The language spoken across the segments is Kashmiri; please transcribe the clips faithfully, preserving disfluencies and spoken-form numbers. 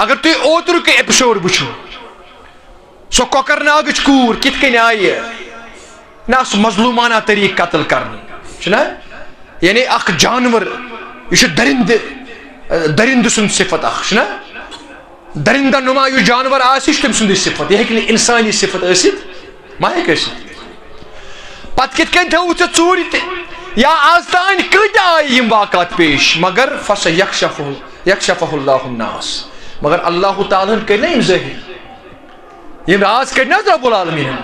اگر تُہۍ اوترُک ایپیسوڈ وٕچھِو، سۄ کۄکرناگٕچ کوٗر کِتھ کٔنۍ آیہِ نہ سُہ مظلومانہ طریقہٕ قتل کرنہٕ، چھُنہ؟ یعنی اکھ جانور، یہِ چھُ درندٕ، درندٕ سُنٛد صفت اکھ، چھُنہ؟ درندہ نما یُس جانور آسہِ، یہِ چھُ تٔمۍ سُنٛدٕے صفت، یہِ ہیٚکہِ نہٕ انسانی صفت ٲسِتھ، ما ہیٚکہِ ٲسِتھ۔ پتہٕ کِتھ کٔنۍ تھٲوٕتھ ژےٚ ژوٗرِ تہِ؟ یا آز تام کۭتیاہ آیہِ یِم واقعات پیش، مگر فسیکشف، یکشفہ اللہ الناس، مگر اللہ تعالیٰ ہن کٔرۍ نہ یِم ظٲہِر، یِم راز کٔرۍ نہ حظ رب العالمیٖنن۔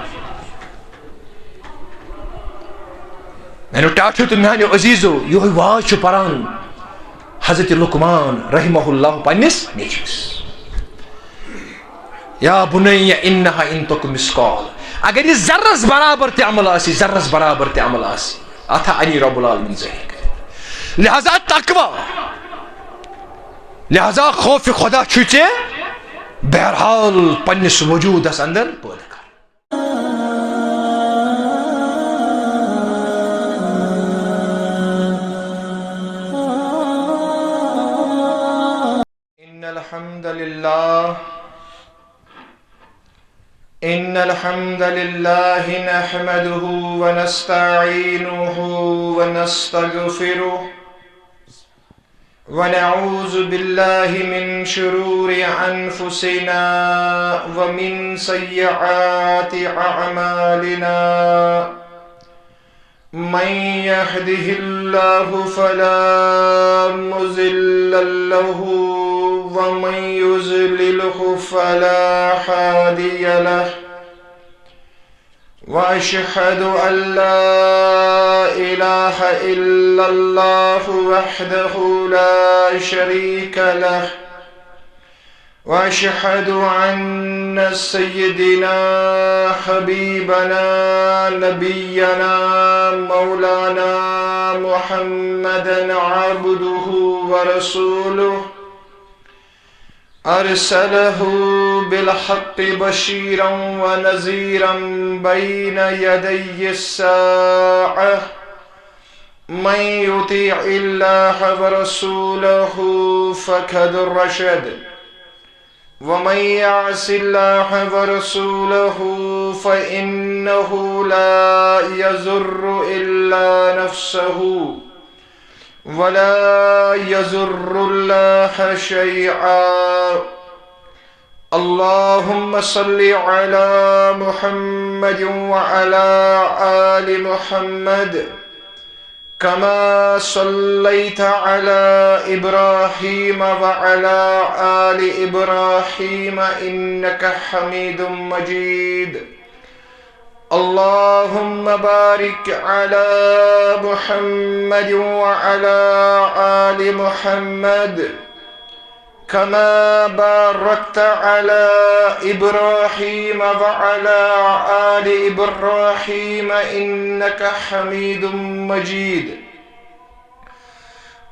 میانیو ٹاٹھیو تہٕ میانیو عزیزو، یِہوٚے واز چھُ پران حضرت لقمان رحمہ اللہ پننِس نیٚچوِس۔ یا بنی انہا ان تک مثقال، اگر یہِ ذرس برابر تہِ عمل آسہِ، ذرس برابر تہِ عمل آسہِ، اتھ انی رب العالمین ظٲہِر کٔرِتھ۔ لہذا تقوی، لہذا خوف خدا چھُے ژےٚ بہرحال پننِس وجودس اندر پٲدٕ کرُن۔ إن الحمد لله، إن الحمد لله نحمده ونستعينه ونستغفره، ونعوذ بالله من شرور أنفسنا ومن سيئات أعمالنا. من يهده الله فلا مضل له، ومن يضلله فلا هادي له. وأشهد أن لا إله إلا الله وحده لا شريك له، وأشهد أن سيدنا حبيبنا نبينا مولانا محمدا عبده ورسوله، أرسله بالحق بشيرا ونذيرا بين يدي الساعة. من يطع الله ورسوله فقد رشد، ومن يعص الله ورسوله فإنه لا يضر إلا نفسه، ولا يضر الله شيئا. اللهم صل على محمد وعلى آل محمد، كما صليت على إبراهيم وعلى آل إبراهيم إنك حميد مجيد. اللهم بارك على محمد وعلى آل محمد، كما باركت على إبراهيم وعلى آل إبراهيم إنك حميد مجيد.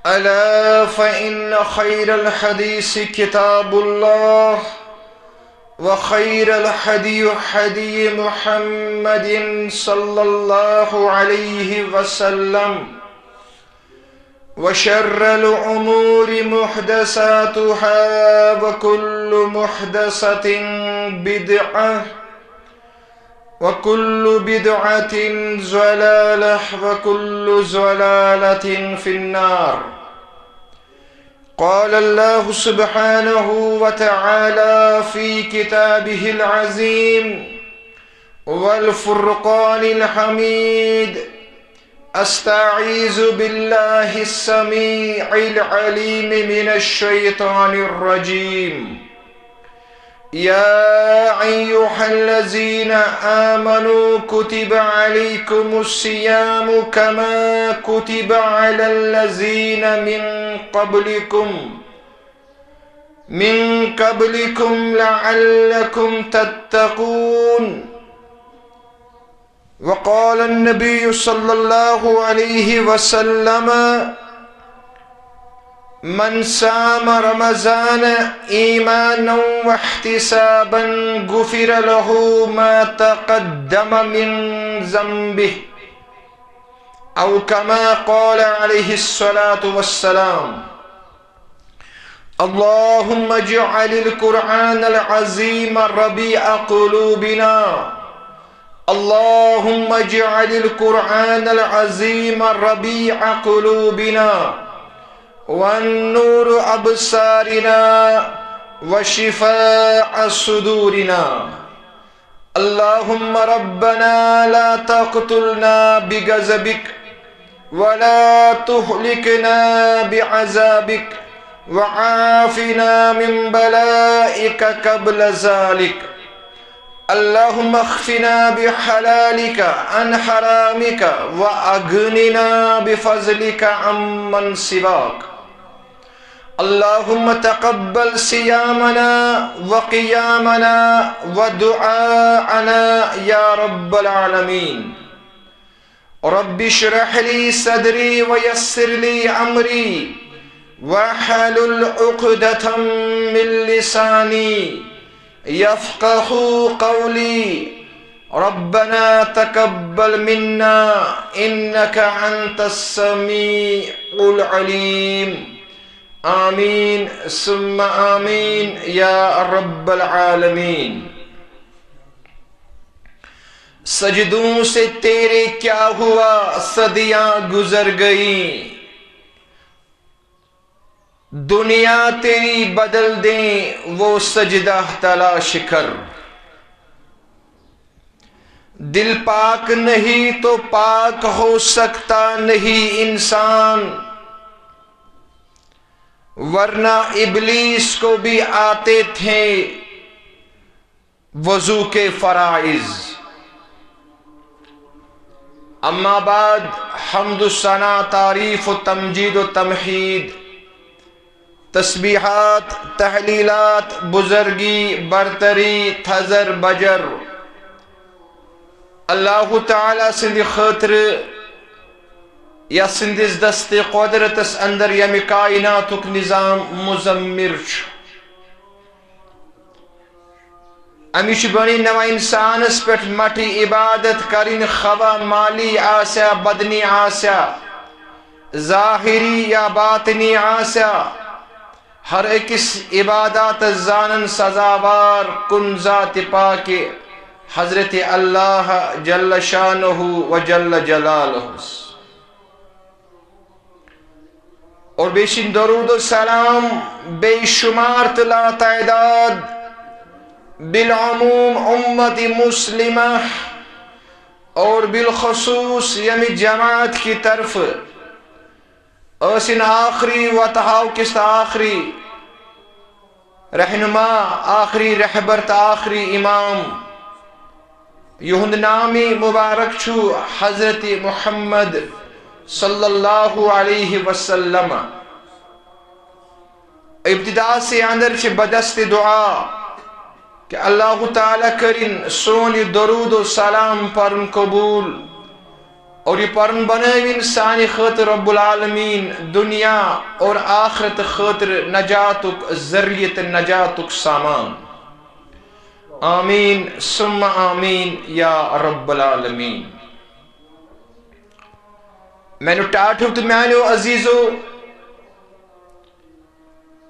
ألا فإن خير الحديث كتاب الله، وخير الهدي هدي محمد صلى الله عليه وسلم، وشر الأمور محدثاتها، وكل محدثة بدعة، وكل بدعة ضلالة، وكل ضلالة في النار. قال الله سبحانه وتعالى في كتابه العظيم والفرقان الحميد، أستعيذ بالله السميع العليم من الشيطان الرجيم. يا أيها الذين آمنوا كتب عليكم الصيام كما كتب على الذين من قبلكم، من قبلكم لعلكم تتقون. وقال النبي صلى الله عليه وسلم: من صام رمضان إيمانا واحتسابا غفر له ما تقدم من ذنبه، أو كما قال عليه الصلاة والسلام. اللهم اجعل القرآن العظيم ربيع قلوبنا. اللهم اجعل القرآن العظيم ربيع قلوبنا، والنور أبصارنا، وشفاء صدورنا. اللهم ربنا لا تقتلنا بغضبك، ولا تهلكنا بعذابك، وعافنا من بلائك قبل ذلك. اللهم اكفنا بحلالك عن حرامك، وأغننا بفضلك عمن سواك. اللهم تقبل صيامنا وقيامنا ودعاءنا يا رب العالمين. رب اشرح لي صدري ويسر لي أمري واحلل عقدة من لساني يفقه قولي. ربنا تقبل منا إنك أنت السميع العليم. آمين ثم آمين يا رب العالمين. سجدوں سے تیرے کیا ہوا، صدیاں گزر گئیں، دنیا تیری بدل دیں، وہ سجدہ تلاش کر۔ دل پاک نہیں تو پاک ہو سکتا نہیں انسان، ورنہ ابلیس کو بھی آتے تھے وضو کے فرائض۔ اما بعد، حمد و ثنا، تعریف و تمجید و تمحید، تسبیحات، تحلیلات، بزرگی، برتری، تھزر بجر، اللہ تعالیٰ سٕنٛدِ خٲطرٕ، یَس سٕنٛدِس دستِ قۄدرتس اندر ییٚمہِ کائناتُک نظام مزمر چھُ۔ أمِس چھِ بنی نوع انسانس پٮ۪ٹھ مٹی عبادت کرٕنۍ، خواہ مالی آسیا، بدنی آسیا، ظاہری یا باطنی آسیا، ہر أکِس عباداتس زانن سزاوار کُن ذاتِ پاکہِ حضرت اللہ جل شانہ و جل جلالہ۔ اور بیٚیہِ چھِ درود و سلام بے شمار تہٕ لا تعداد، بالعموم امت مسلمہ اور بالخصوص ییٚمہِ جماعت کی طرفہٕ ٲسِن آخری وتہٕ ہاو کِس تہٕ آخری رہنما، آخری رہبر تہٕ آخری امام، یِہُنٛد نامی مبارک چھُ حضرت محمد صلی اللہ علیہ وسلم۔ ابتدا سے اندر چھِ بدست دعا کہ اللہ تعالیٰ کٔرِن سون یہِ درود و سلام پرُن قبول۔ اور یہِ پرُن بنٲوِن سانہِ خٲطرٕ رب العالمین دنیا اور آخرت خٲطرٕ نجاتُک ذریعہ تہٕ نجاتُک سامان۔ آمین ثم آمین یا رب العالمین۔ میانیو ٹاٹھیو تہٕ میانیو عزیزو،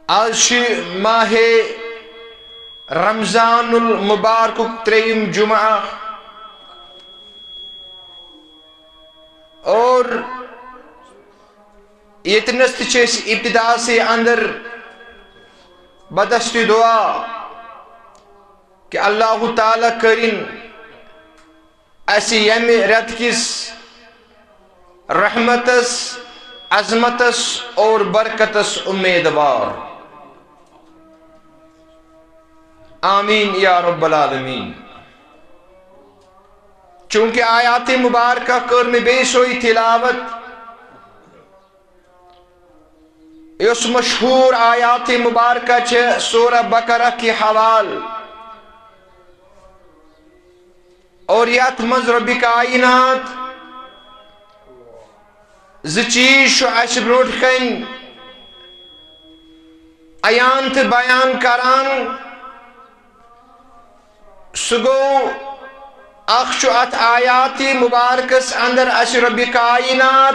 آز چھِ ماہِ رمضان المبارکُک ترٛیٚیِم جمعہ، اور ییٚتنَس تہِ چھِ أسۍ ابتدا سے اندر بدست دعا کہ اللہ تعالیٰ کٔرِن اسہِ ییٚمہِ رٮ۪تہٕ کِس رحمتس، عظمتس اور برکتس امیدوار۔ آمین یا رب العالمین۔ چونکہ آیات مبارکہ کٔر مےٚ بیٚیہِ سۄے تلاوت، یۄس مشہور آیات مبارکہ چھِ سورہ بقرہ کہِ حوالہٕ، اور یتھ منٛز رب کائنات زٕ چیز چھُ اسہِ برونٛٹھ کنہِ عیان تہٕ بیان کران۔ سُہ گوٚو، اکھ چھُ اتھ آیات مبارکس اندر اسہِ رب کائنات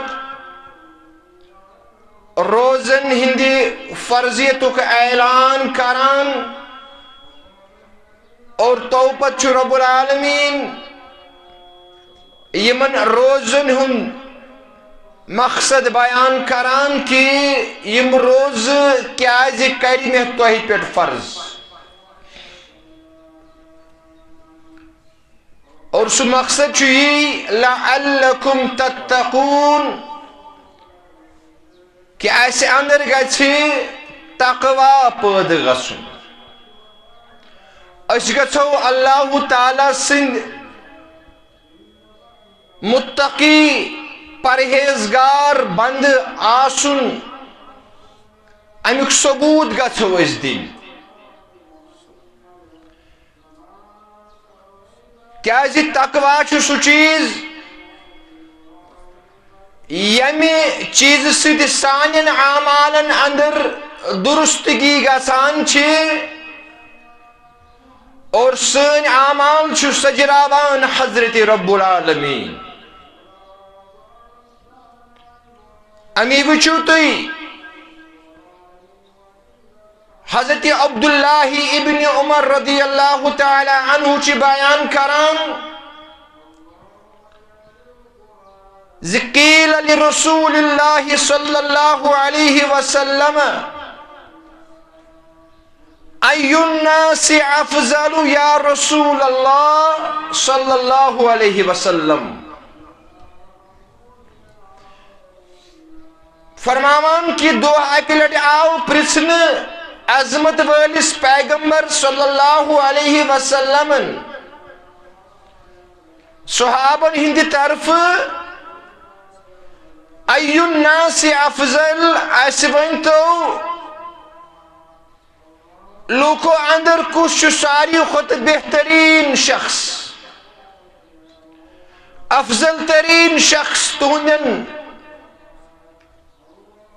روزن ہٕنٛدِ فرضیتُک اعلان کران، اور توپت چھُ رب العالمین یِمن روزن ہُنٛد مقصد بیان کران کہِ یِم روزٕ کیازِ کرِ مےٚ تۄہہِ پٮ۪ٹھ فرض۔ اور سُہ مقصد چھُ یی، لعلکم تتقون، کہِ اَسہِ اندر گژھِ تقوی پٲدٕ گژھُن۔ أسۍ گژھو اللہ تعالیٰ سٕنٛدۍ متقی، پرہیزگار بندٕ آسُن، اَمیُک ثبوت گژھو أسۍ دِنۍ۔ کیازِ تقوی چھُ سُہ چیز، ییٚمہِ چیزٕ سۭتۍ سانٮ۪ن اعمالن اندر درستگی گژھان چھِ اور سٲنۍ اعمال چھُ سجراوان حضرت رب العالمین۔ امی وٕچھِو تُہۍ، حضرت عبداللہ ابن عمر رضی اللہ تعالیٰ عنہ چھِ بیان کران زِ قیل لرسول اللہ صلی اللہ علیہ وسلم، ای الناس افضل یا رسول اللہ صلی اللہ علیہ وسلم۔ فرماوان کہِ دۄہ اکہِ لٹہِ آو پرژھنہٕ عظمت وٲلِس پیغمبر صلی اللہ علیہ وسلمن صحابن ہٕنٛدِ طرفہٕ، ای الناس افضل، اسہِ ؤنۍ تو لوٗکو اندر کُس چھُ ساروی کھۄتہٕ بہتریٖن شخص، افضل تریٖن شخص تُہنٛدٮ۪ن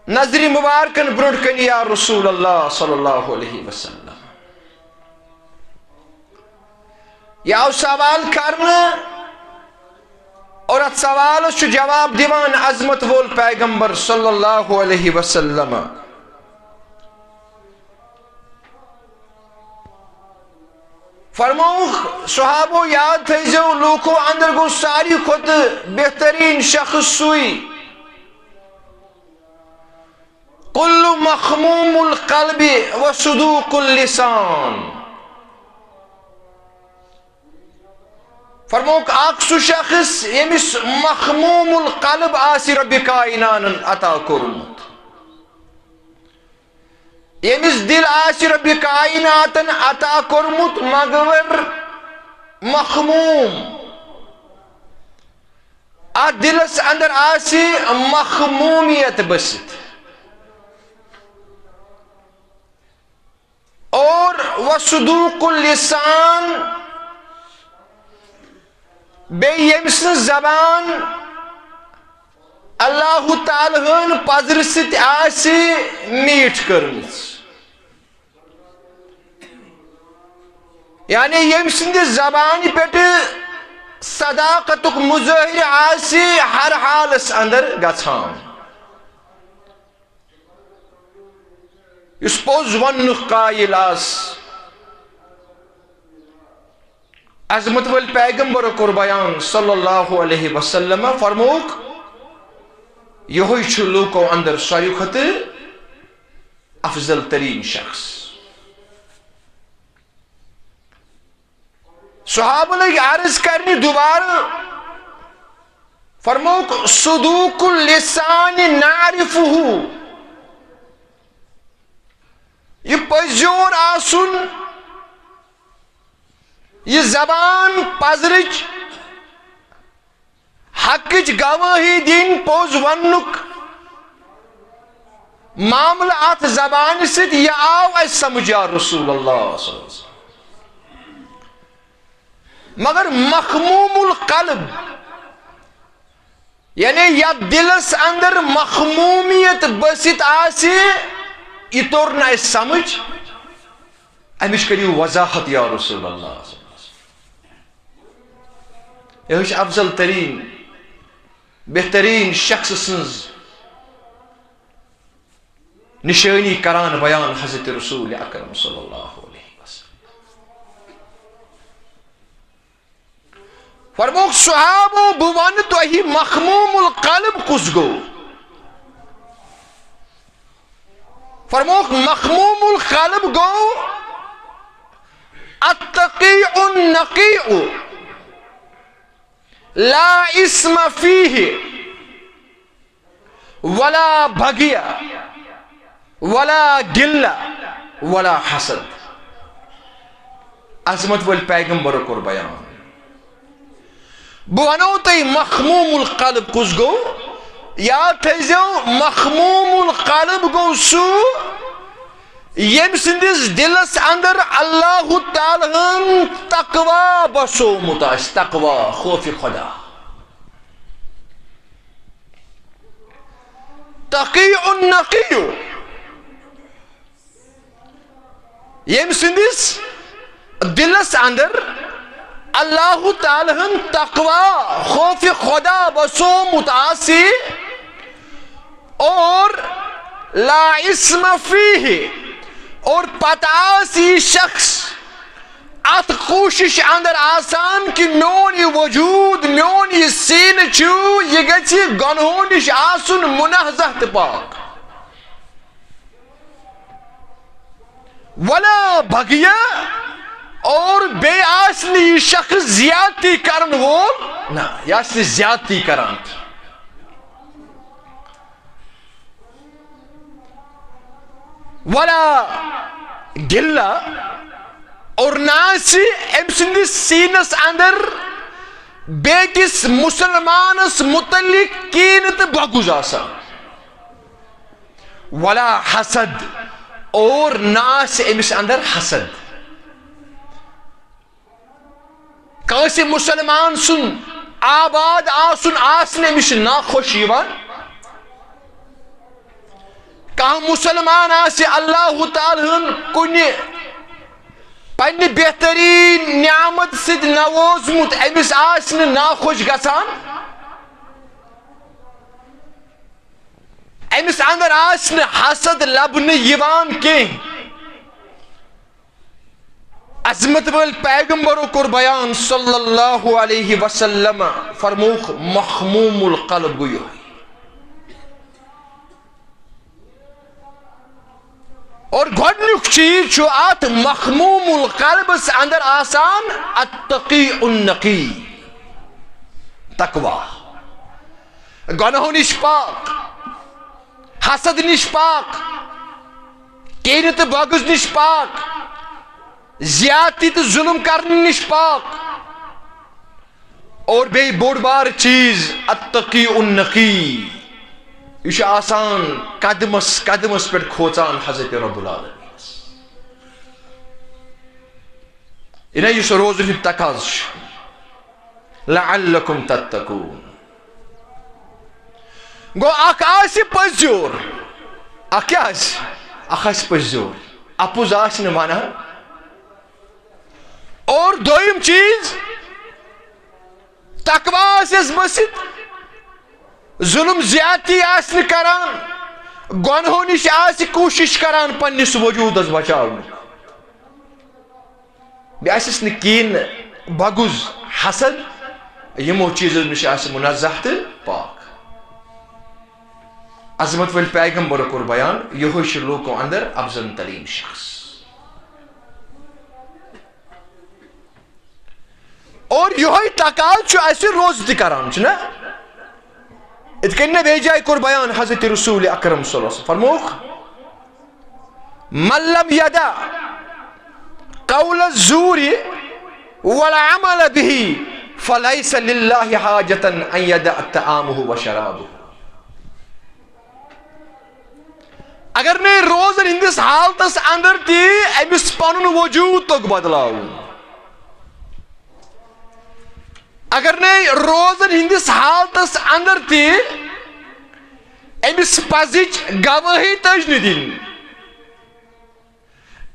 نظرِ مبارکن برونٛٹھ کنہِ یا رسول اللہ صلی اللہ علیہ وسلم؟ یہِ آو سوال کرنہٕ اور اتھ سوالس چھُ جواب دِوان عظمت وول پیغمبر صلی اللہ علیہ وسلم۔ فرمووُکھ صحابو، یاد تھٲیزیو، لوٗکو اندر گوٚو ساروی کھۄتہٕ بہتریٖن شخص سُے، کل مخموم القلب و صدوق اللسان۔ فرمووُکھ، اکھ سُہ شخص ییٚمِس مخموم القلب آسہِ ربِ کائناتن عطا کوٚرمُت، ییٚمِس دِل آسہِ ربِ کائناتن عطا کوٚرمُت مگر مخموم، اتھ دِلس اندر آسہِ مخمومیت بٔسِتھ۔ اور وصدوق اللسان، بیٚیہِ ییٚمۍ سٕنٛز زبان اللہ تعالیٰ ہن پزرٕ سۭتۍ آسہِ میٖٹھ کٔرمٕژ، یعنی ییٚمۍ سٕنٛدِ زبانہِ پٮ۪ٹھ صداقتُک مظٲہرٕ آسہِ ہر حالس اندر گژھان۔ یُس پوٚز وننُک قٲیِل آسہِ، عظمت وٲلۍ پیغمبر کوٚر بیان صلی اللہ علیہ وسلم، فرمووُکھ، یِہوٚے چھُ لوٗکو اندر ساروی کھۄتہٕ افضل تریٖن شخص۔ صحابہٕ لٔگۍ عرض کرنہِ دوبارٕ، فرمووُکھ، صدوق اللسان نعرفہ، یہِ پٔزیور آسُن، یہِ زبان پزرٕچ، حقٕچ گوٲہی دِنۍ، پوٚز وننُک معاملہٕ اتھ زبانہِ سۭتۍ، یہِ آو اسہِ سمجھ یا رسول اللہ صلی اللہ علیہ وسلم۔ مگر مخموم القلب، یعنی یتھ دلس اندر مخمومیت بٔسِتھ آسہِ، یہِ توٚر نہٕ اسہِ سمجھ۔ امِچ کٔرِو وضاحت یا رسول اللہ۔ یہِ چھِ افضل ترین، بہترین شخص سٕنٛز نشٲنی کران بیان حضرت رسول اکرم صلی اللہ علیہ وسلم۔ فرمووُکھ، صحابو، بہٕ وَنہٕ تۄہہِ، مخموم القلب کُس گوٚو؟ فرمووُکھ، مخموم القلب گوٚو التقی النقی، لا اسم فیہ، ولا بغی، ولا غل، ولا حسد۔ عظمت وٲلۍ پیغمبرو کوٚر بیان۔ بہٕ وَنو تۄہہِ، مخموم القلب کُس گوٚو؟ یاد تھٲیزیو، مخموم القلب گوٚو سُہ، ییٚمۍ سٕنٛدِس دِلس اندر اللہ تعالیٰ ہن تقوی بسومُت آسہِ، تقوی، خوف خدا۔ تقی النقی، ییٚمۍ سٕنٛدِس دِلس اندر اللہ تعالیٰ ہن تقوی، خوف خدا بسومُت آسہِ، اور لا اسم فیہ، اور پتہٕ آسہِ یہِ شخص اتھ کوٗشش اندر آسان کہِ میون یہِ وجود، میون یہِ سینہٕ چھُ، یہِ گژھِ گۄنہو نِش آسُن منزہ تہٕ پاک۔ ولا بغی، اور بیٚیہِ آسہِ نہٕ یہِ شخص زیادتی کرن وول، نہ، یہِ آسہِ نہٕ زیادتی کران۔ ولا غل، اور نہ آسہِ أمۍ سٕنٛدِس سیٖنس اندر بیٚکِس مسلمانس متعلق کینہٕ تہٕ بغض آسان۔ ولا حسد، اور نہ آسہِ أمِس اندر حسد۔ کٲنٛسہِ مسلمان سُنٛد آباد آسُن آسہِ نہٕ أمِس ناخۄش یِوان۔ کانٛہہ مسلمان آسہِ اللہ تعالیٰ ہن کُنہِ پننہِ بہتریٖن نعمت سۭتۍ نوازمُت، أمِس آسہِ نہٕ ناخۄش گژھان، أمِس اندر آسہِ نہٕ حسد لبنہٕ یِوان کینٛہہ۔ عظمت وٲلۍ پیغمبرو کوٚر بیان صلی اللہ علیہ وسلم، فرمووُکھ، مخموم القلب گوٚو یِہوٚے۔ اور گۄڈنیُک چیٖز چھُ اتھ مخموم القلبس اندر آسان التقی النقی، تقوی، گۄنہو نِش پاک، حسد نِش پاک، کینہٕ تہٕ بغض نِش پاک، زیادتی تہٕ ظلم کرنہٕ نِش پاک۔ اور بیٚیہِ بوٚڑ بار چیٖز، التقی النقی، یہِ چھُ آسان قدمس قدمس پٮ۪ٹھ کھوژان حضرت رب العالمینس۔ یہِ نہ یُس روزُن ہُنٛد تقاضہٕ چھُ، لعلکم تتقون۔ گوٚو، اکھ آسہِ پٔزیور، اکھ کیٛاہ آسہِ؟ اکھ آسہِ پٔزیور، اپُز آسہِ نہٕ ونان۔ اور دوٚیِم چیٖز، تقوی آسٮ۪س بٔسِتھ، ظلم زیادتی آسہِ نہٕ کران، گۄنہو نِش آسہِ کوٗشش کران پننِس وجوٗدس بچاونُک۔ بیٚیہِ آسٮ۪س نہٕ کینہٕ، بغض، حسد، یِمو چیٖزو نِش آسہِ منزہ تہٕ پاک۔ عظمت وٲلۍ پیغمبرو کوٚر بیان، یِہوٚے چھُ لوٗکو اندر افضل تریٖن شخص۔ اور یِہوٚے تقاضہٕ چھُ اَسہِ روزٕ تہِ کران، چھُنہ؟ یِتھ کٔنۍ مےٚ بیٚیہِ جایہِ کوٚر بیان حضرت رسول اکرم صلی اللہ علیہ وسلم فرمووُکھ، من لم يدع قول الزور والعمل به فليس لله حاجة أن يدع طعامه وشرابه۔ اگر نے روزن ہندس حالتس اندر تہِ أمِس پنُن وجود توٚگ بدلاوُن، اگر نے روزن ہندس حالتس اندر تہِ أمِس پزٕچ گوٲہی تٔج نہٕ دِنۍ،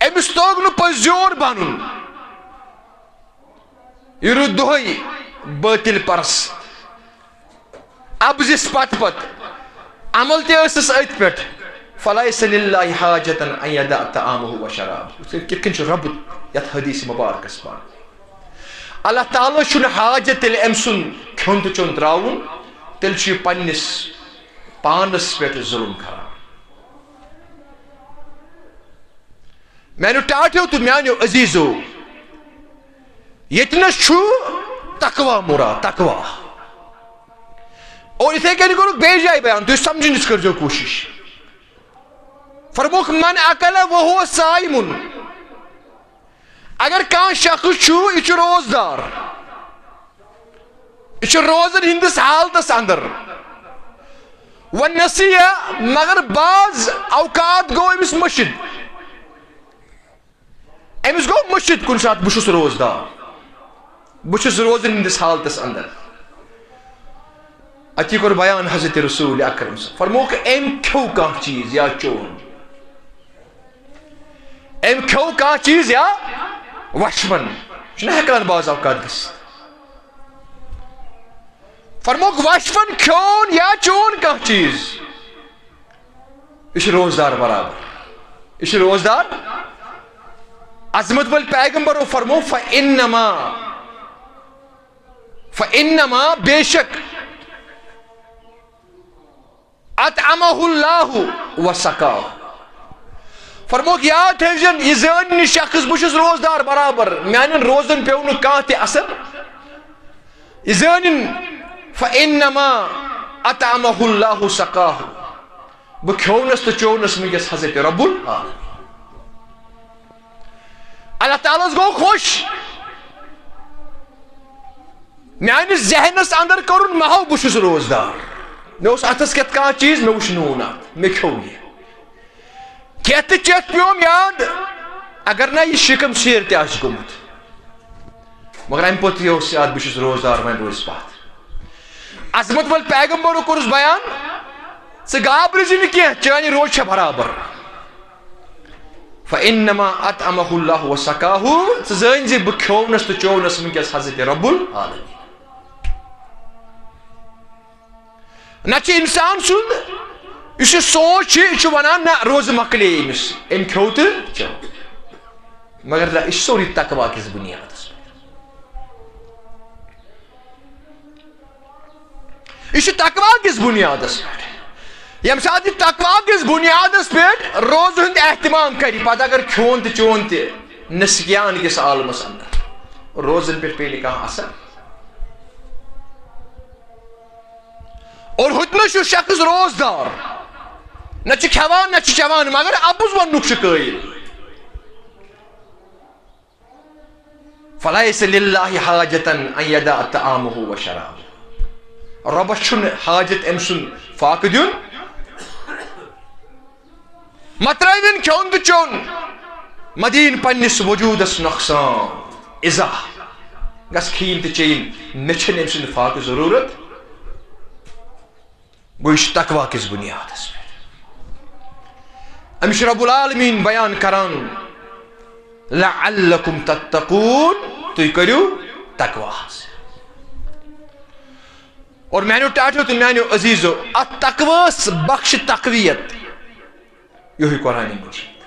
أمِس توٚگ نہٕ پٔزیور بنُن، یہِ روٗد دۄہے بٲطِل پرست، ابزِس پتہٕ پتہٕ، عمل تہِ ٲسِس أتھۍ پٮ۪ٹھ، فلیس للہ حاجة ان یدع طعامہ و شرابہ۔ کِتھ کٔنۍ چھُ رۄب یتھ حدیث مبارکس پانہٕ؟ اللہ تعالیٰ چھُنہٕ حاجت تیٚلہِ أمۍ سُنٛد کھیوٚن تہٕ چیوٚن ترٛاوُن، تیٚلہِ چھُ یہِ پننِس پانس پٮ۪ٹھ ظلم کران۔ میانیو ٹاٹھیو تہٕ میانیو عزیزو، ییٚتہِ نَس چھُ تقوی مراد، تقوی۔ اور یِتھے کٔنۍ کوٚرُکھ بیٚیہِ جایہِ بیان، تُہۍ سمجھنٕچ کٔرزیو کوٗشِش۔ فرمووُکھ، من اکل وہو صائم۔ اگر کانٛہہ شخص چھُ، یہِ چھُ روزدار، یہِ چھُ روزن ہٕنٛدِس حالتس اندر، ونسیہ، مگر بعض اوقات گوٚو أمِس مٔشِد، أمِس گوٚو مٔشِد کُنہِ ساتہٕ، بہٕ چھُس روزدار، بہٕ چھُس روزن ہٕنٛدِس حالتس اندر۔ اتی کوٚر بیان حضرت رسول اکرم صلی اللہ علیہ وسلم۔ فرمووُکھ، أمۍ کھیوٚو کانٛہہ چیٖز یا چوٚو، أمۍ کھیوٚو کانٛہہ چیٖز یا وشفن، چھُنہ ہٮ۪کان بعض اوقات گٔژھِتھ۔ فرمووُکھ، وشفن کھیوٚن یا چوٚن کانٛہہ چیٖز، یہِ چھُ روزدار برابر، یہِ چھُ روزدار۔ عظمت وٲلۍ پیغمبرو فرموو، فإنما، فإنما، بے شک، اطعمہ اللہ و سقاہ۔ فرمووُکھ، یاد تھٲوزٮ۪ن، یہِ زٲنِن یہِ شخص، بہٕ چھُس روزدار برابر، میانٮ۪ن روزن پیوٚو نہٕ کانٛہہ تہِ اثر۔ یہِ زٲنِن، فإنما اطعمہ اللہ سقاہ، بہٕ کھیوٚونس تہٕ چوٚونس وٕنکیٚس حضرت رب العالمین۔ اللہ تعالیٰ ہس گوٚو خۄش۔ میٲنِس ذہنس اندر کوٚرُن محو، بہٕ چھُس روزدار۔ مےٚ اوس اتھس کٮ۪تھ کانٛہہ چیٖز، مےٚ وُچھ نوٗن اتھ، مےٚ کھیوٚو یہِ۔ کھٮ۪تھ تہٕ چٮ۪تھ پیوم یاد، اگر نہ یہِ شِکم سیر تہِ آسہِ گوٚمُت۔ مگر امہِ پتہٕ تہِ اوس یاد، بہٕ چھُس روزدار، وۄنۍ روزِ پتھ۔ عظمت وٲلۍ پیغمبرو کوٚرُس بیان، ژٕ گابرٕ زِ نہٕ کینٛہہ، چٲنۍ روز چھےٚ برابر۔ فإنما أطعمه الله وسقاه، ژٕ زٲنۍ زِ بہٕ کھیوٚونس تہٕ چوٚونس وٕنکیٚس حضرت رب العالمین۔ نہ چھُ انسان سُنٛد یُس یہِ سونٛچ چھُ، یہِ چھُ ونان، نہ، روزٕ مۄکلے أمِس، أمۍ کھیوٚو تہٕ چیوٚو۔ مگر نہ، یہِ چھُ سورُے تقوی کِس بُنیادس پٮ۪ٹھ۔ یہِ چھُ تقوی کِس بُنیادس پٮ۪ٹھ۔ ییٚمہِ ساتہٕ یہِ تقوی کِس بُنیادس پٮ۪ٹھ روزٕ ہُنٛد اہتمام کرِ، پتہٕ اگر کھیوٚن تہٕ چیوٚن تہِ نسکیان کِس عالمس اندر، روزن پٮ۪ٹھ پیٚیہِ نہٕ کانٛہہ اثر۔ اور ہُتہِ نہ چھُ شخص روزدار، نہ چھُ کھٮ۪وان، نہ چھُ چٮ۪وان، مگر اَپُز وننُک چھُ قٲیِل۔ فلیس للہ حاجة ان یدع طعامہ و شرابہ۔ رۄبس چھُنہٕ حاجت أمۍ سُنٛد فاقہٕ دیُن۔ مہ ترٲوِن کھیوٚن تہٕ چیوٚن، مہ دِیِن پننِس وجوٗدس نۄقصان، اِزا۔ گژھ کھیٚیِن تہٕ چیٚیِن، مےٚ چھَنہٕ أمۍ سٕنٛدِ فاقہٕ ضروٗرت۔ گوٚو، یہِ چھُ تقوی کِس بُنیادس پٮ۪ٹھ۔ أمِس چھُ رب العالمین بیان کران، لعلکم تتقون، تُہۍ کٔرِو تقوی حظ۔ اور میانیو ٹاٹھیو تہٕ میانیو عزیزو، اتھ تقویس بخش تقویت یِہوٚے قرآن مجید۔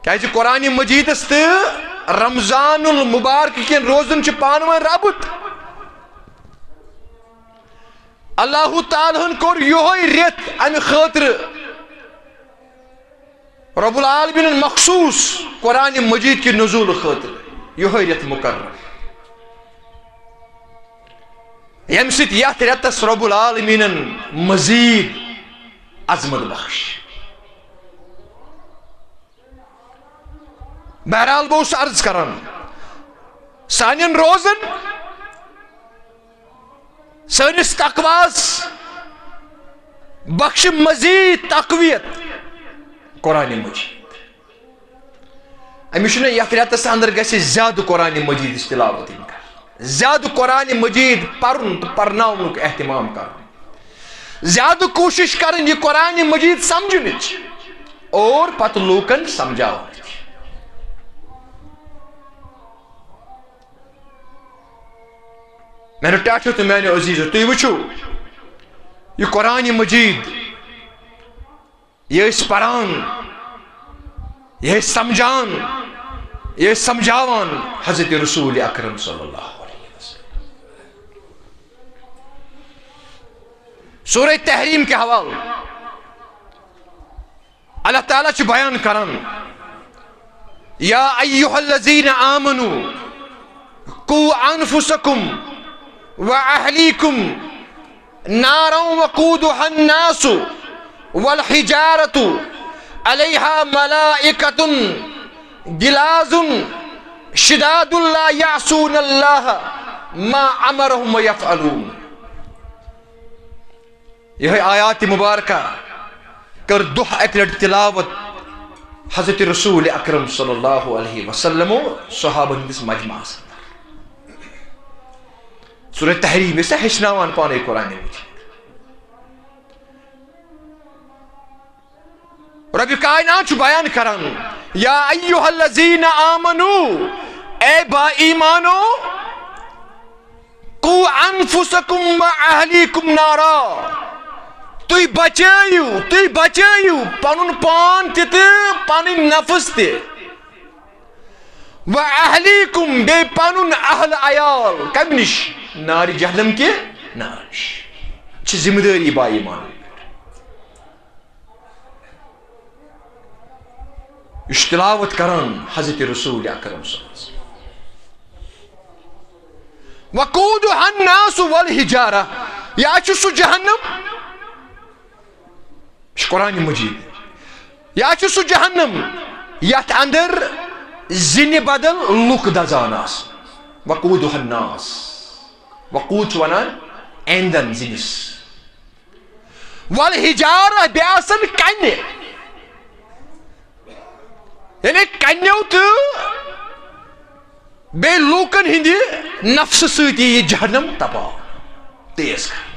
کیازِ قرآن مجیدس تہٕ رمضان المبارک کٮ۪ن روزن چھُ پانہٕ ؤنۍ ربط۔ اللہ تعالیٰ ہن کوٚر یِہوٚے رٮ۪تھ امہِ خٲطرٕ، رب العالمینن مخصوص قرآن مجید کہِ نزول خٲطرٕ یِہوٚے رٮ۪تھ مقرر، ییٚمہِ سۭتۍ یتھ رٮ۪تس رب العالمینن مزید عظمت بخش۔ بہرحال، بہٕ اوسُس عرض کران، سانٮ۪ن روزن، سٲنِس تقواہس بخش مزید تقویت قرآن مجید۔ أمِس چھُنہ یتھ رٮ۪تس اندر گژھِ زیادٕ قرآن مجیدٕچ تلاوت یِنۍ کرنہٕ، زیادٕ قرآن مجید پرُن تہٕ پرناونُک اہتمام کرُن، زیادٕ کوٗشش کرٕنۍ یہِ قرآن مجید سمجھنٕچ اور پتہٕ لوٗکن سمجھاونٕچ۔ میانیو ٹاٹھیو تہٕ میانیو عزیزو، تُہۍ وٕچھِو، یہِ قرآن مجید یہِ ٲسۍ پران، یہِ ٲسۍ سمجھان، یہِ ٲسۍ سمجھاوان حضرت رسول اکرم صلی اللہ علیہ وسلم۔ سورہ تحریم کے حوالہ اللہ تعالیٰ چھُ بیان کران، یا ایھا الذین آمنوا قوا انفسکم و اہلیکم نارا وقودها الناس والحجارة علیہا ملائکۃ غلاظ شداد لا یعصون اللہ ما امرهم ویفعلون۔ یہے آیات مبارکہ کر دۄہ اکہِ لٹہِ تلاوت حضرت رسول اکرم صلی اللہ علیہ وسلم و صحابن ہندس مجمعس اندر۔ سورہ تحریم ٲسۍ ہیٚچھناوان پانے قرآن مجید۔ رب کائنات چھُ بیان کران، یا ایھا الذین آمنو، اے با ایمانو، قوا انفسکم و اہلیکم نارا، تُہۍ بچٲیِو، تُہۍ بچٲیِو پنُن پان تہِ تہٕ پنٕنۍ نفس تہِ، و اہلیکم، بیٚیہِ پنُن اہل عیال کمہِ نِش؟ نارِ جہنم کہِ نارٕ نِش۔ چھِ ذمہ دٲری با ایمانو۔ یہِ چھُ تلاوت کران حضرت رسول اکرم صلی اللہ علیہ وسلم۔ وقودها الناس والحجارہ، یا چھُ سُہ جہنم، یہِ چھُ قرآن مجید، یا چھُ سُہ جہنم یتھ اندر زِنہِ بدل لُکھ دزان آسن۔ وقودها الناس، وقود چھُ ونان ایندھن زِنِس۔ والحجارہ، بیٚیہِ آسن کنہِ، یعنی کنیو تہٕ بیٚیہِ لوٗکن ہٕنٛدِ نفسہٕ سۭتۍ یہِ جہنم تپاو، تیز کرنہٕ۔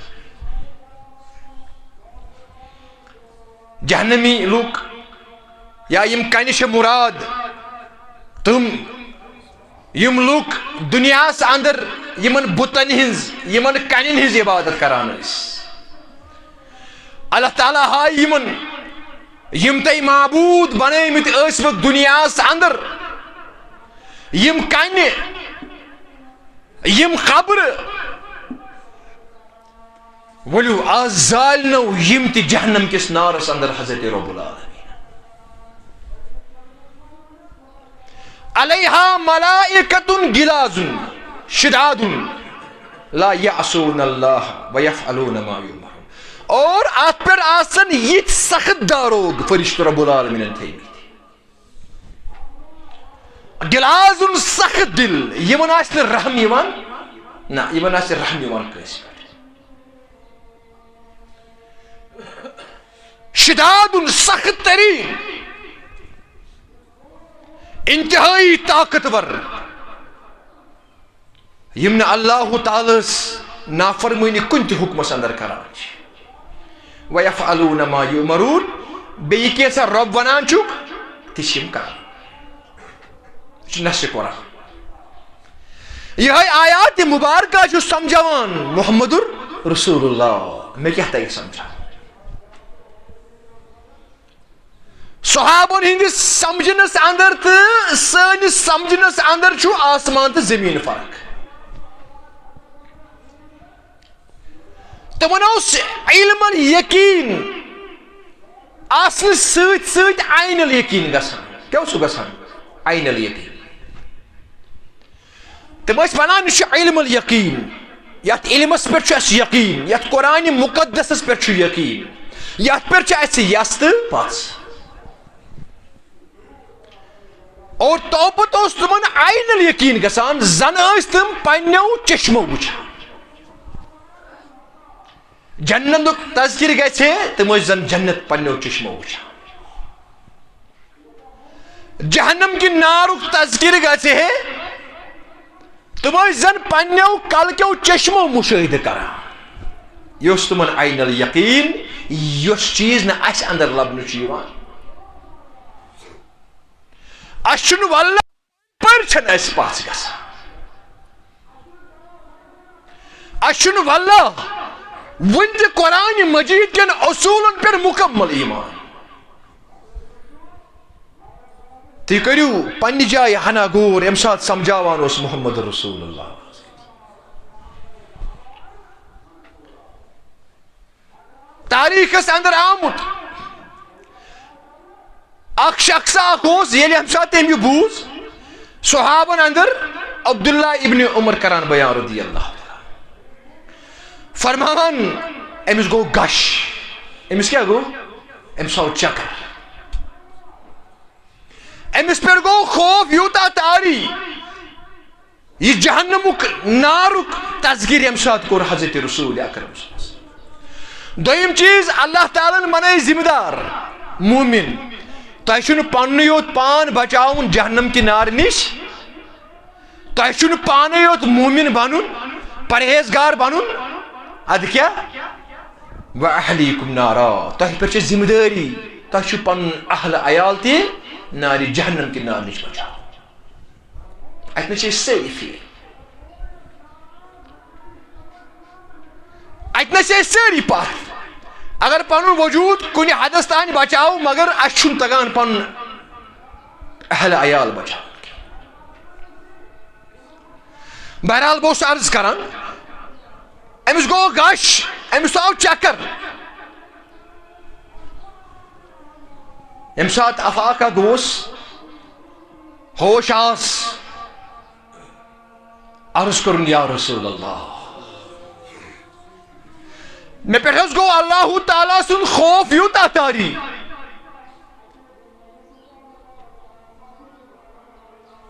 جہنمی لوٗکھ یا یِم کنہِ چھِ مراد، تِم یِم لوٗکھ دُنیاہَس اندر یِمن بُتن ہٕنٛز، یِمن کنٮ۪ن ہٕنٛز عبادت کران ٲسۍ، اللہ تعالیٰ ہاے یِمن، یِم تۄہہِ معبوٗد بنٲومٕتۍ ٲسۍوٕ دُنیاہَس اندر، یِم کنہِ، یِم قبرٕ، ؤلِو، آز زالنو یِم تہِ جہنم کِس نارس اندر حضرت رب العالمین۔ علیہا ملائکۃ غلاظ شداد لا یعصون اللہ ویفعلون ما یؤمرون۔ اور اتھ پٮ۪ٹھ آسن یِتھۍ سخت داروغ فرشتہٕ رب العالمینن تھٲومٕتۍ۔ غلاظ، سخت دل، یِمن آسہِ نہٕ رحم یِوان، نہ، یِمن آسہِ رحم یِوان کٲنٛسہِ پٮ۪ٹھ۔ شداد، سخت ترین، انتہٲئی طاقتور، یِم نہٕ اللہ تعالیٰ ہس نافرمٲنی کُنہِ تہِ حُکمس اندر کران چھِ۔ ویفعلون ما یؤمرون، بیٚیہِ کینٛژھا رب ونان چھُکھ، تہِ چھِ یِم کران۔ یہِ چھُ نص قرآن۔ یِہے آیات مبارکہ چھُ سمجھاوان محمد رسول اللہ۔ مےٚ کیٛاہ تگہِ سمجھاوُن؟ صحابن ہٕنٛدِس سمجھنس اندر تہٕ سٲنِس سمجھنس اندر چھُ آسمان تہٕ زمیٖن فرق۔ تِمن اوس علم الیقین آسنہٕ سۭتۍ سۭتۍ عین الیقین گژھان۔ کیٛاہ اوس سُہ گژھان؟ عین الیقین۔ تِم ٲسۍ ونان، یہِ چھُ علم الیقین، یتھ علمس پٮ۪ٹھ چھُ اَسہِ یقین، یتھ قرآن مقدسس پٮ۪ٹھ چھُ یقین، یتھ پٮ۪ٹھ چھِ اَسہِ یژھ تہٕ پژھ۔ اور توپت اوس تِمن عین الیقین گژھان، زن ٲسۍ تِم پننیو چشمو وٕچھان۔ جنتُک تذکر گژھِ ہے، تِم ٲسۍ زن جنت پننیو چشمو وٕچھان۔ جہنم کہِ نارُک تذکر گژھِ ہے، تِم ٲسۍ زن پننیو کلکیو چشمو مشاہدٕ کران۔ یہِ اوس تِمن عین الیقین، یۄس چیٖز نہٕ اسہِ اندر لبنہٕ چھُ یِوان۔ اسہِ چھُنہٕ واللہ پٔرۍ چھَنہٕ اسہِ پژھ گژھان۔ اسہِ چھُنہٕ واللہ وُنہِ تہِ قرآن مجید کٮ۪ن اصوٗلن پٮ۪ٹھ مکمل ایمان۔ تُہۍ کٔرِو پننہِ جایہِ ہنا غور، ییٚمہِ ساتہٕ سمجھاوان اوس محمد رسول اللہ۔ تاریخس اندر آمُت اکھ شخص اکھ اوس، ییٚلہِ ییٚمہِ ساتہٕ تٔمۍ یہِ بوٗز، صحابن اندر عبداللہ ابن عمر کران بیان رضی اللہ تعالیٰ عنہ۔ فرمان، أمِس گوٚو غش۔ أمِس کیٛاہ گوٚو؟ أمِس آو چکر۔ أمِس پٮ۪ٹھ گوٚو خوف یوٗتاہ طاری، یہِ جہنمُک نارُک تذکر ییٚمہِ ساتہٕ کوٚر حضرت رسول اکرم صلی اللہ علیہ وسلم۔ دوٚیِم چیٖز، اللہ تعالیٰ ہن بنٲے ذمہٕ دار مومن۔ تۄہہِ چھُنہٕ پننُے یوت پان بچاوُن جہنم کہِ نارٕ نِش، تۄہہِ چھُنہٕ پانے یوت مومن بنُن، پرہیزگار بنُن، ادٕ کیٛاہ؟ "و اہلیکم نارا"، تۄہہِ پٮ۪ٹھ چھِ ذمہٕ دٲری، تۄہہِ چھُ پنُن اہل عیال تہِ نارِ جہنم کہِ نارٕ نِش بچاوُن۔ اتہِ نَس چھِ أسۍ سٲری فیل۔ اتہِ نَس چھِ أسۍ سٲری پتھ۔ اگر پنُن وجود کُنہِ حدس تام بچاوو، مگر اسہِ چھُنہٕ تگان پنُن اہل عیال بچاوُن کینٛہہ۔ بہرحال، بہٕ اوسُس عرض کران، أمِس گوٚو غش، أمِس آو چکر۔ ییٚمہِ ساتہٕ افاقہ گوس، ہوش آس، عرض کوٚرُن، "یا رسول اللہ، مےٚ پٮ۪ٹھ حظ گوٚو اللہ تعالیٰ سُنٛد خوف یوٗتاہ طاری،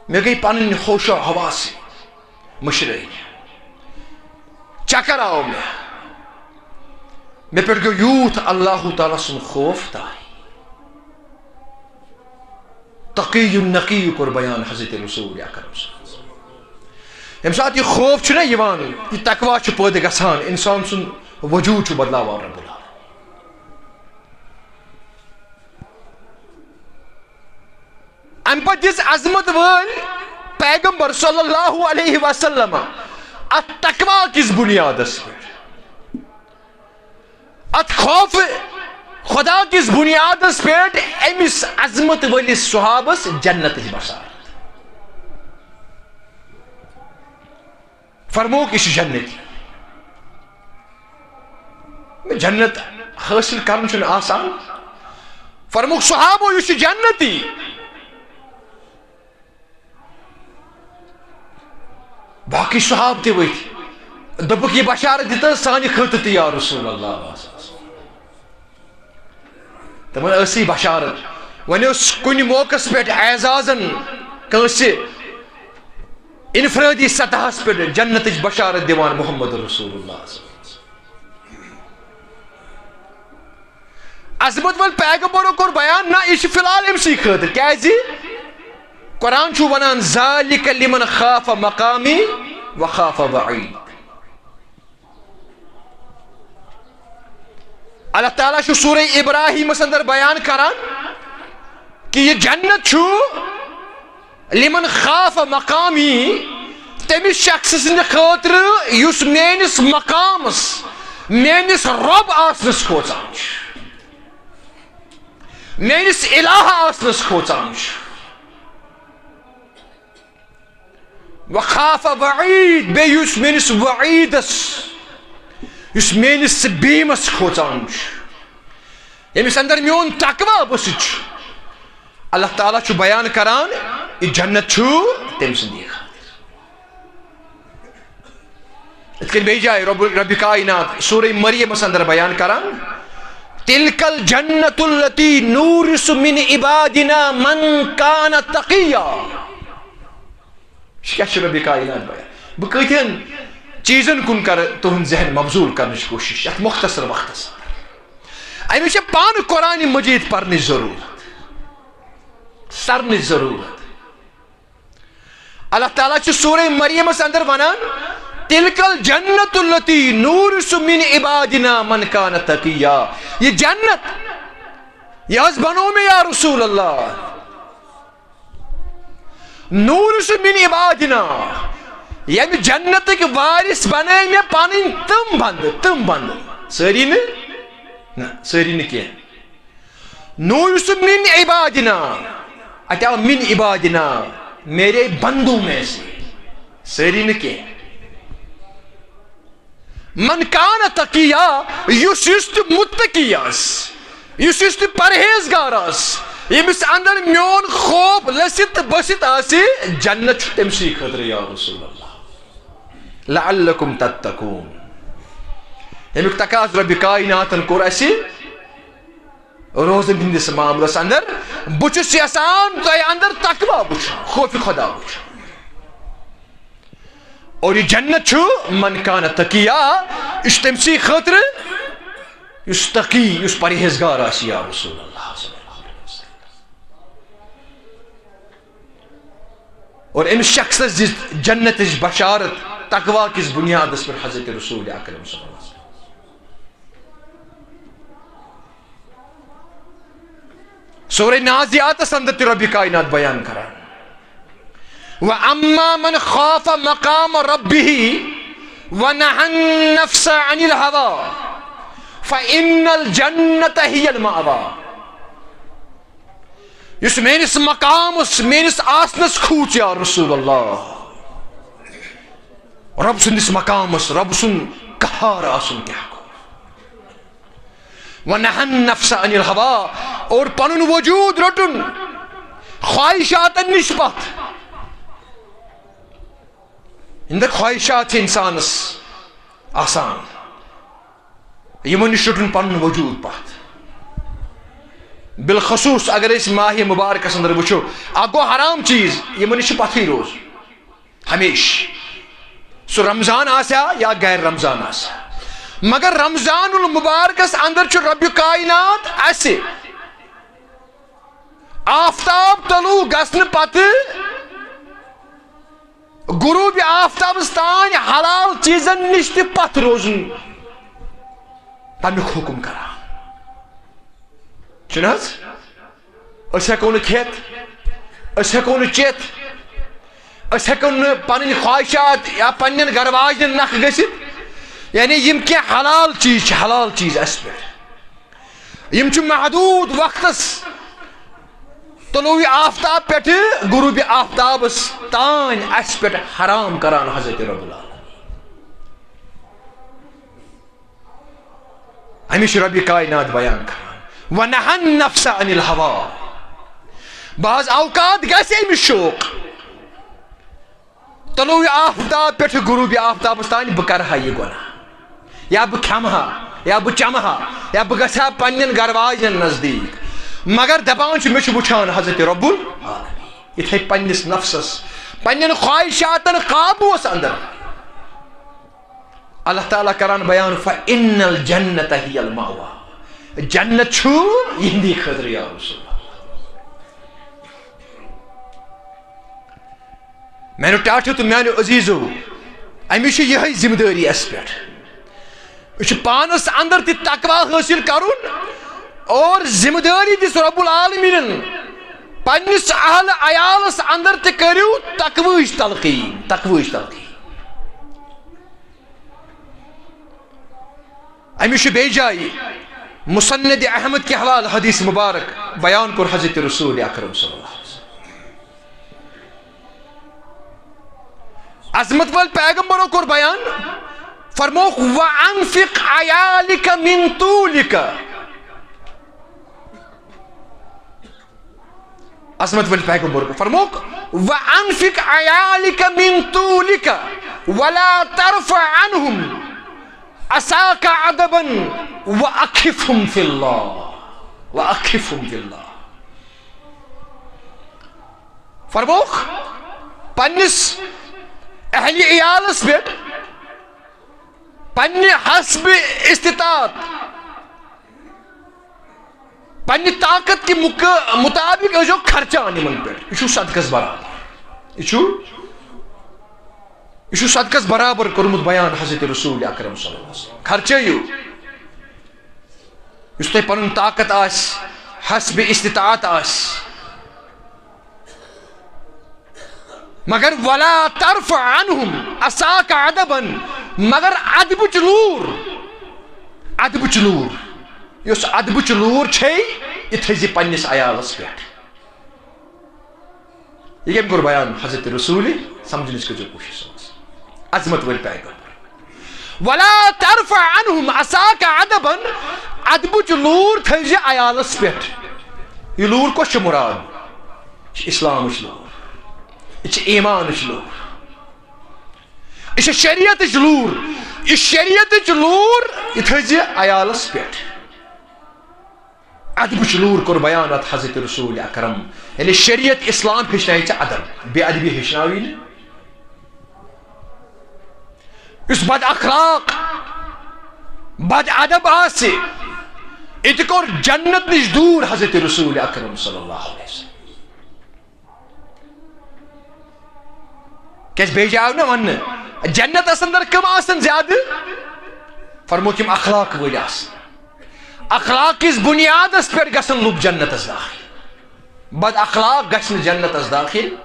مےٚ گٔے پنٕنۍ ہوش و حواس مٔشرٲوۍ، چکر آو مےٚ، مےٚ پٮ۪ٹھ گوٚو یوٗت اللہ تعالیٰ سُنٛد خوف طاری۔" تقی نقی کوٚر بیان حضرت رسول اکرم صلی اللہ علیہ وسلم۔ ییٚمہِ ساتہٕ یہِ خوف چھُنہ یِوان، یہِ تقویٰ چھُ پٲدٕ گژھان، انسان سُنٛد وجود چھُ بدلاوان رب العالمین۔ امہِ پتہٕ دِژ عظمت وٲلۍ پیغمبر صلی اللہ علیہ وسلم اتھ تقویٰ کِس بنیادس پٮ۪ٹھ، اتھ خوف خدا کِس بنیادس پٮ۪ٹھ أمِس عظمت وٲلِس صحابس جنتٕچ بشارت۔ فرمووُکھ، یہِ چھُ جنتی۔ جنت حٲصِل کرُن چھُنہٕ آسان۔ فرمووُکھ، صحابو، یہِ چھُ جنتی۔ باقٕے صحابہٕ تہِ ؤتھۍ، دوٚپُکھ، یہِ بشارت دِتہٕ سانہِ خٲطرٕ تہِ، یا رسول اللہ۔ تِمن ٲسٕے بشارت۔ وۄنۍ اوس کُنہِ موقعس پٮ۪ٹھ اعزازن کٲنٛسہِ انفرٲدی سطحس پٮ۪ٹھ جنتٕچ بشارت دِوان محمد رسول اللہ۔ عظمت وٲلۍ پیغمبرو کوٚر بیان، نہ، یہِ چھُ فی الحال أمسٕے خٲطرٕ۔ کیازِ؟ قرآن چھُ ونان، "ذالک لمن خاف مقامی وخاف وعید۔" اللہ تعالیٰ چھُ سورہ ابراہیمس اندر بیان کران کہِ یہِ جنت چھُ لمن خاف مقامی، تٔمِس شخص سٕنٛدِ خٲطرٕ یُس میٲنِس مقامس، میٲنِس رۄب آسنس کھوژان چھُ، میٲنِس الہ آسنس کھوژان چھُ۔ وخاف وعید، بیٚیہِ یُس میٲنِس وعیدس، یُس میٲنِس بیمس کھوژان چھُ، ییٚمِس اندر میون تقویٰ بسِتھ چھُ، اللہ تعالیٰ چھُ بیان کران، یہِ جنت چھُ تٔمۍ سٕنٛدی خٲطرٕ۔ یِتھ کٔنۍ بیٚیہِ جایہِ رب، رب کائنات سورہ مریمس اندر بیان کران، "تلک الجنت التی نورث من عبادنا من کان تقیا۔" یہِ کیٛاہ چھُ رب کائنات بیان؟ بہٕ کۭتیٚن چیٖزن کُن کرٕ تُہُنٛد ذہن مبذول کرنٕچ کوٗشِش یتھ مختصر وقتس اندر۔ أمِس چھےٚ پانہٕ قرآن مجید پرنٕچ ضروٗرت، سرنٕچ ضروٗرت۔ اللہ تعالیٰ چھُ سورہ مریمس اندر ونان، "تلک الجنت التی نورث من عبادنا من کان تقیا۔" یہِ جنت، یہِ حظ بنوو مےٚ، یا رسول اللہ، نورث من عبادنا، ییٚمہِ جنتٕکۍ وارث بنٲے مےٚ پنٕنۍ تِم بندٕ، تِم بندٕ، سٲری نہٕ، نہ، سٲری نہٕ کینٛہہ۔ نورث من عبادنا، اتہِ آو من عبادنا، میرے بندو میں سے، سٲری نہٕ کینٛہہ۔ من کان تقیا، یُس یُس تہِ متقی آسہِ، یُس یُس تہِ پرہیزگار آسہِ، ییٚمِس اندر میون خوف لٔسِتھ تہٕ بٔسِتھ آسہِ، جنت چھُ تٔمۍ سٕے خٲطرٕ یا رسول اللہ۔ لعلکم تتقون۔ ییٚمیُک تقاضہٕ رۄبِ کایناتن کوٚر اسہِ روزن ہٕنٛدِس معاملس اندر، بہٕ چھُس یژھان تۄہہِ اندر تقوی وٕچھُن، خوفِ خدا وٕچھُن۔ اور یہِ جنت چھُ من کان تقیا، یہِ چھُ تٔمۍ سٕے خٲطرٕ یُس تقی، یُس پرہیزگار آسہِ یا رسول اللہ صلی اللہ علیہ وسلم۔ اور أمِس شخصس دِژ جنتٕچ بشارت تقوی کِس بنیادس پٮ۪ٹھ حضرت رسول اکرم صلی اللہ علیہ وسلم۔ سورہ نازعاتس اندر تہِ رۄبِ کاینات بیان کران، وَأَمَّا مَنْ خَافَ مَقَامَ رَبِّهِ وَنَهَى النَّفْسَ عَنِ الْهَوَى فَإِنَّ الْجَنَّةَ هِيَ الْمَأْوَى۔ یُس میٲنِس مقامس، میٲنِس آسنس کھوٗژ یا رسول اللہ، رۄب سٕنٛدِس مقامس، رۄب سُنٛد قہار آسُن کیٛاہ گوٚو؟ وَنَهَى النَّفْسَ عَنِ الْهَوَى، اور پنُن وجود رٹُن خواہشاتن نِش پتھ۔ یِم خواہشات چھِ انسانس آسان، یِمن نِش رٹُن پنُن وجود پتھ۔ بالخصوص اگر أسۍ ماہ مبارکس اندر وٕچھو، اکھ گوٚو حرام چیٖز، یِمن نِش چھُ پتھٕے روزُن۔ ہمیشہٕ۔ سُہ رمضان آسیا یا غیر رمضان آسیا۔ مگر رمضان المبارکس اندر چھُ رۄبِ کاینات اسہِ آفتاب طلوع گژھنہٕ پتہٕ غروب آفتابس تام حلال چیٖزن نِش تہِ پتھ روزُن تمیُک حُکم کران۔ چھُنہٕ حظ؟ أسۍ ہٮ۪کو نہٕ کھٮ۪تھ، أسۍ ہٮ۪کو نہٕ چٮ۪تھ، أسۍ ہٮ۪کو نہٕ پنٕنۍ خواہشات یا پننٮ۪ن گرٕ واجنٮ۪ن نکھٕ گٔژھِتھ۔ یعنی یِم کینٛہہ حلال چیٖز چھِ، حلال چیٖز اَسہِ پٮ۪ٹھ، یِم چھِ محدوٗد وقتس، طلوع آفتاب پٮ۪ٹھٕ غروب آفتابس تام اَسہِ پٮ۪ٹھ حرام کران حضرت رب العالمین۔ أمِس چھُ رۄبِ کاینات بیان کران، وَنَهَى النَّفْسَ عَنِ الْهَوَى۔ بعض اوقات گژھِ أمِس شوق، طلوع آفتاب پٮ۪ٹھٕ غروب آفتابس تام بہٕ کرٕ ہا یہِ گۄناہ، یا بہٕ کھٮ۪مہٕ ہا، یا بہٕ چمہٕ ہا، یا بہٕ گژھٕ ہا پننٮ۪ن گرٕ واجنٮ۪ن نزدیٖک۔ مگر دپان چھُ، مےٚ چھُ وٕچھان حضرت رب العالمین۔ یِتھے پننِس نفسس، پننٮ۪ن خواہشاتن قابوس اندر۔ اللہ تعالیٰ کران بیان، فَإِنَّ الْجَنَّةَ هِيَ الْمَأْوَى۔ جنت چھُ یِہنٛدی خٲطرٕ یا رسول اللہ۔ میانیو ٹاٹھیو تہٕ میانیو عزیزو، أمِس چھِ یِہے ذمہٕ دٲری اَسہِ پٮ۪ٹھ۔ أسۍ چھِ پانس اندر تہِ تقوی حٲصِل کرُن اور ذمہٕ دٲری دِژ رب العالمینن پننِس اہل عیالس اندر تہِ، کٔرِو تقویٕچ تلقین، تقویٕچ تلقین۔ أمِس چھُ بیٚیہِ جایہِ مسند احمد کہِ حوالہٕ حدیث مبارک بیان کوٚر حضرت رسول اکرم صلی اللہ علیہ وسلم۔ عظمت وٲلۍ پیغمبرو کوٚر بیان، فرمووُکھ، وَأَنفِقْ عَيَالِكَ مِنْ طُولِكَ۔ عظمت وٲلۍ پیغمبر فرمووُکھ، وَأَنفِقْ عَيَالِكَ مِنْ طُولِكَ وَلَا تَرْفَعْ عَنْهُمْ عَصَاكَ عَدَبًا وَأَخِفْهُمْ فِي اللَّهِ، وَأَخِفْهُمْ فِي اللَّهِ۔ فرمووُکھ، پننِس اہلِ عیالس پٮ۪ٹھ پننہِ حسبِ استطاعت، پننہِ طاقت کہِ مُک-، مطابق ٲسۍزیو خرچان یِمن پٮ۪ٹھ۔ یہِ چھُ صدقس برابر۔ یہِ چھُ، یہِ چھُ صدقس برابر کوٚرمُت بیان حضرت رسول اکرم صلی اللہ علیہ وسلم۔ خرچٲیِو۔ یُس تۄہہِ پنُن طاقت آسہِ، حسبِ استطاعت آسہِ۔ مگر وَلَا تَرْفَعْ عَنْهُمْ عَصَاكَ عَدَبًا، مگر ادبٕچ لوٗر، ادبٕچ لوٗر، یۄس ادبٕچ لوٗر چھے، یہِ تھٲیزِ پننِس عیالس پٮ۪ٹھ۔ یہِ کٔمۍ کوٚر بیان؟ حضرت رسول۔ سمجھنٕچ کٔرۍزیو کوٗشِش۔ عظمت وٲلۍ پیغمبر۔ ولا ترفع عنهم عصاك عدبا، ادبٕچ لوٗر تھٲیزِ عیالس پٮ۪ٹھ۔ یہِ لوٗر کۄس چھِ مراد؟ یہِ چھِ اسلامٕچ لوٗر، یہِ چھِ ایمانٕچ لوٗر، یہِ چھِ شریعتٕچ لوٗر۔ یہِ شریعتٕچ لوٗر یہِ تھٲیزِ عیالس پٮ۪ٹھ۔ ادبٕچ لوٗر کوٚر بیان اتھ حضرت رسول اکرم۔ یعنی شریعت اسلام ہیٚچھنایہِ ژےٚ ادب، بے ادبی ہیٚچھناوی نہٕ۔ یُس بد اخلاق، بد ادب آسہِ، یہِ تہِ کوٚر جنت نِش دوٗر حضرت رسول اکرم صلی اللہ علیہ وسلم۔ کیازِ بیٚیہِ جاے آو نہ وننہٕ، جنتس اندر کم آسن زیادٕ؟ فرمووُکھ، یِم اخلاق وٲلۍ آسن۔ اخلاق کِس بنیادس پٮ۪ٹھ گژھن لُکھ جنتس داخل۔ بد اخلاق گژھِ نہٕ جنتس داخل۔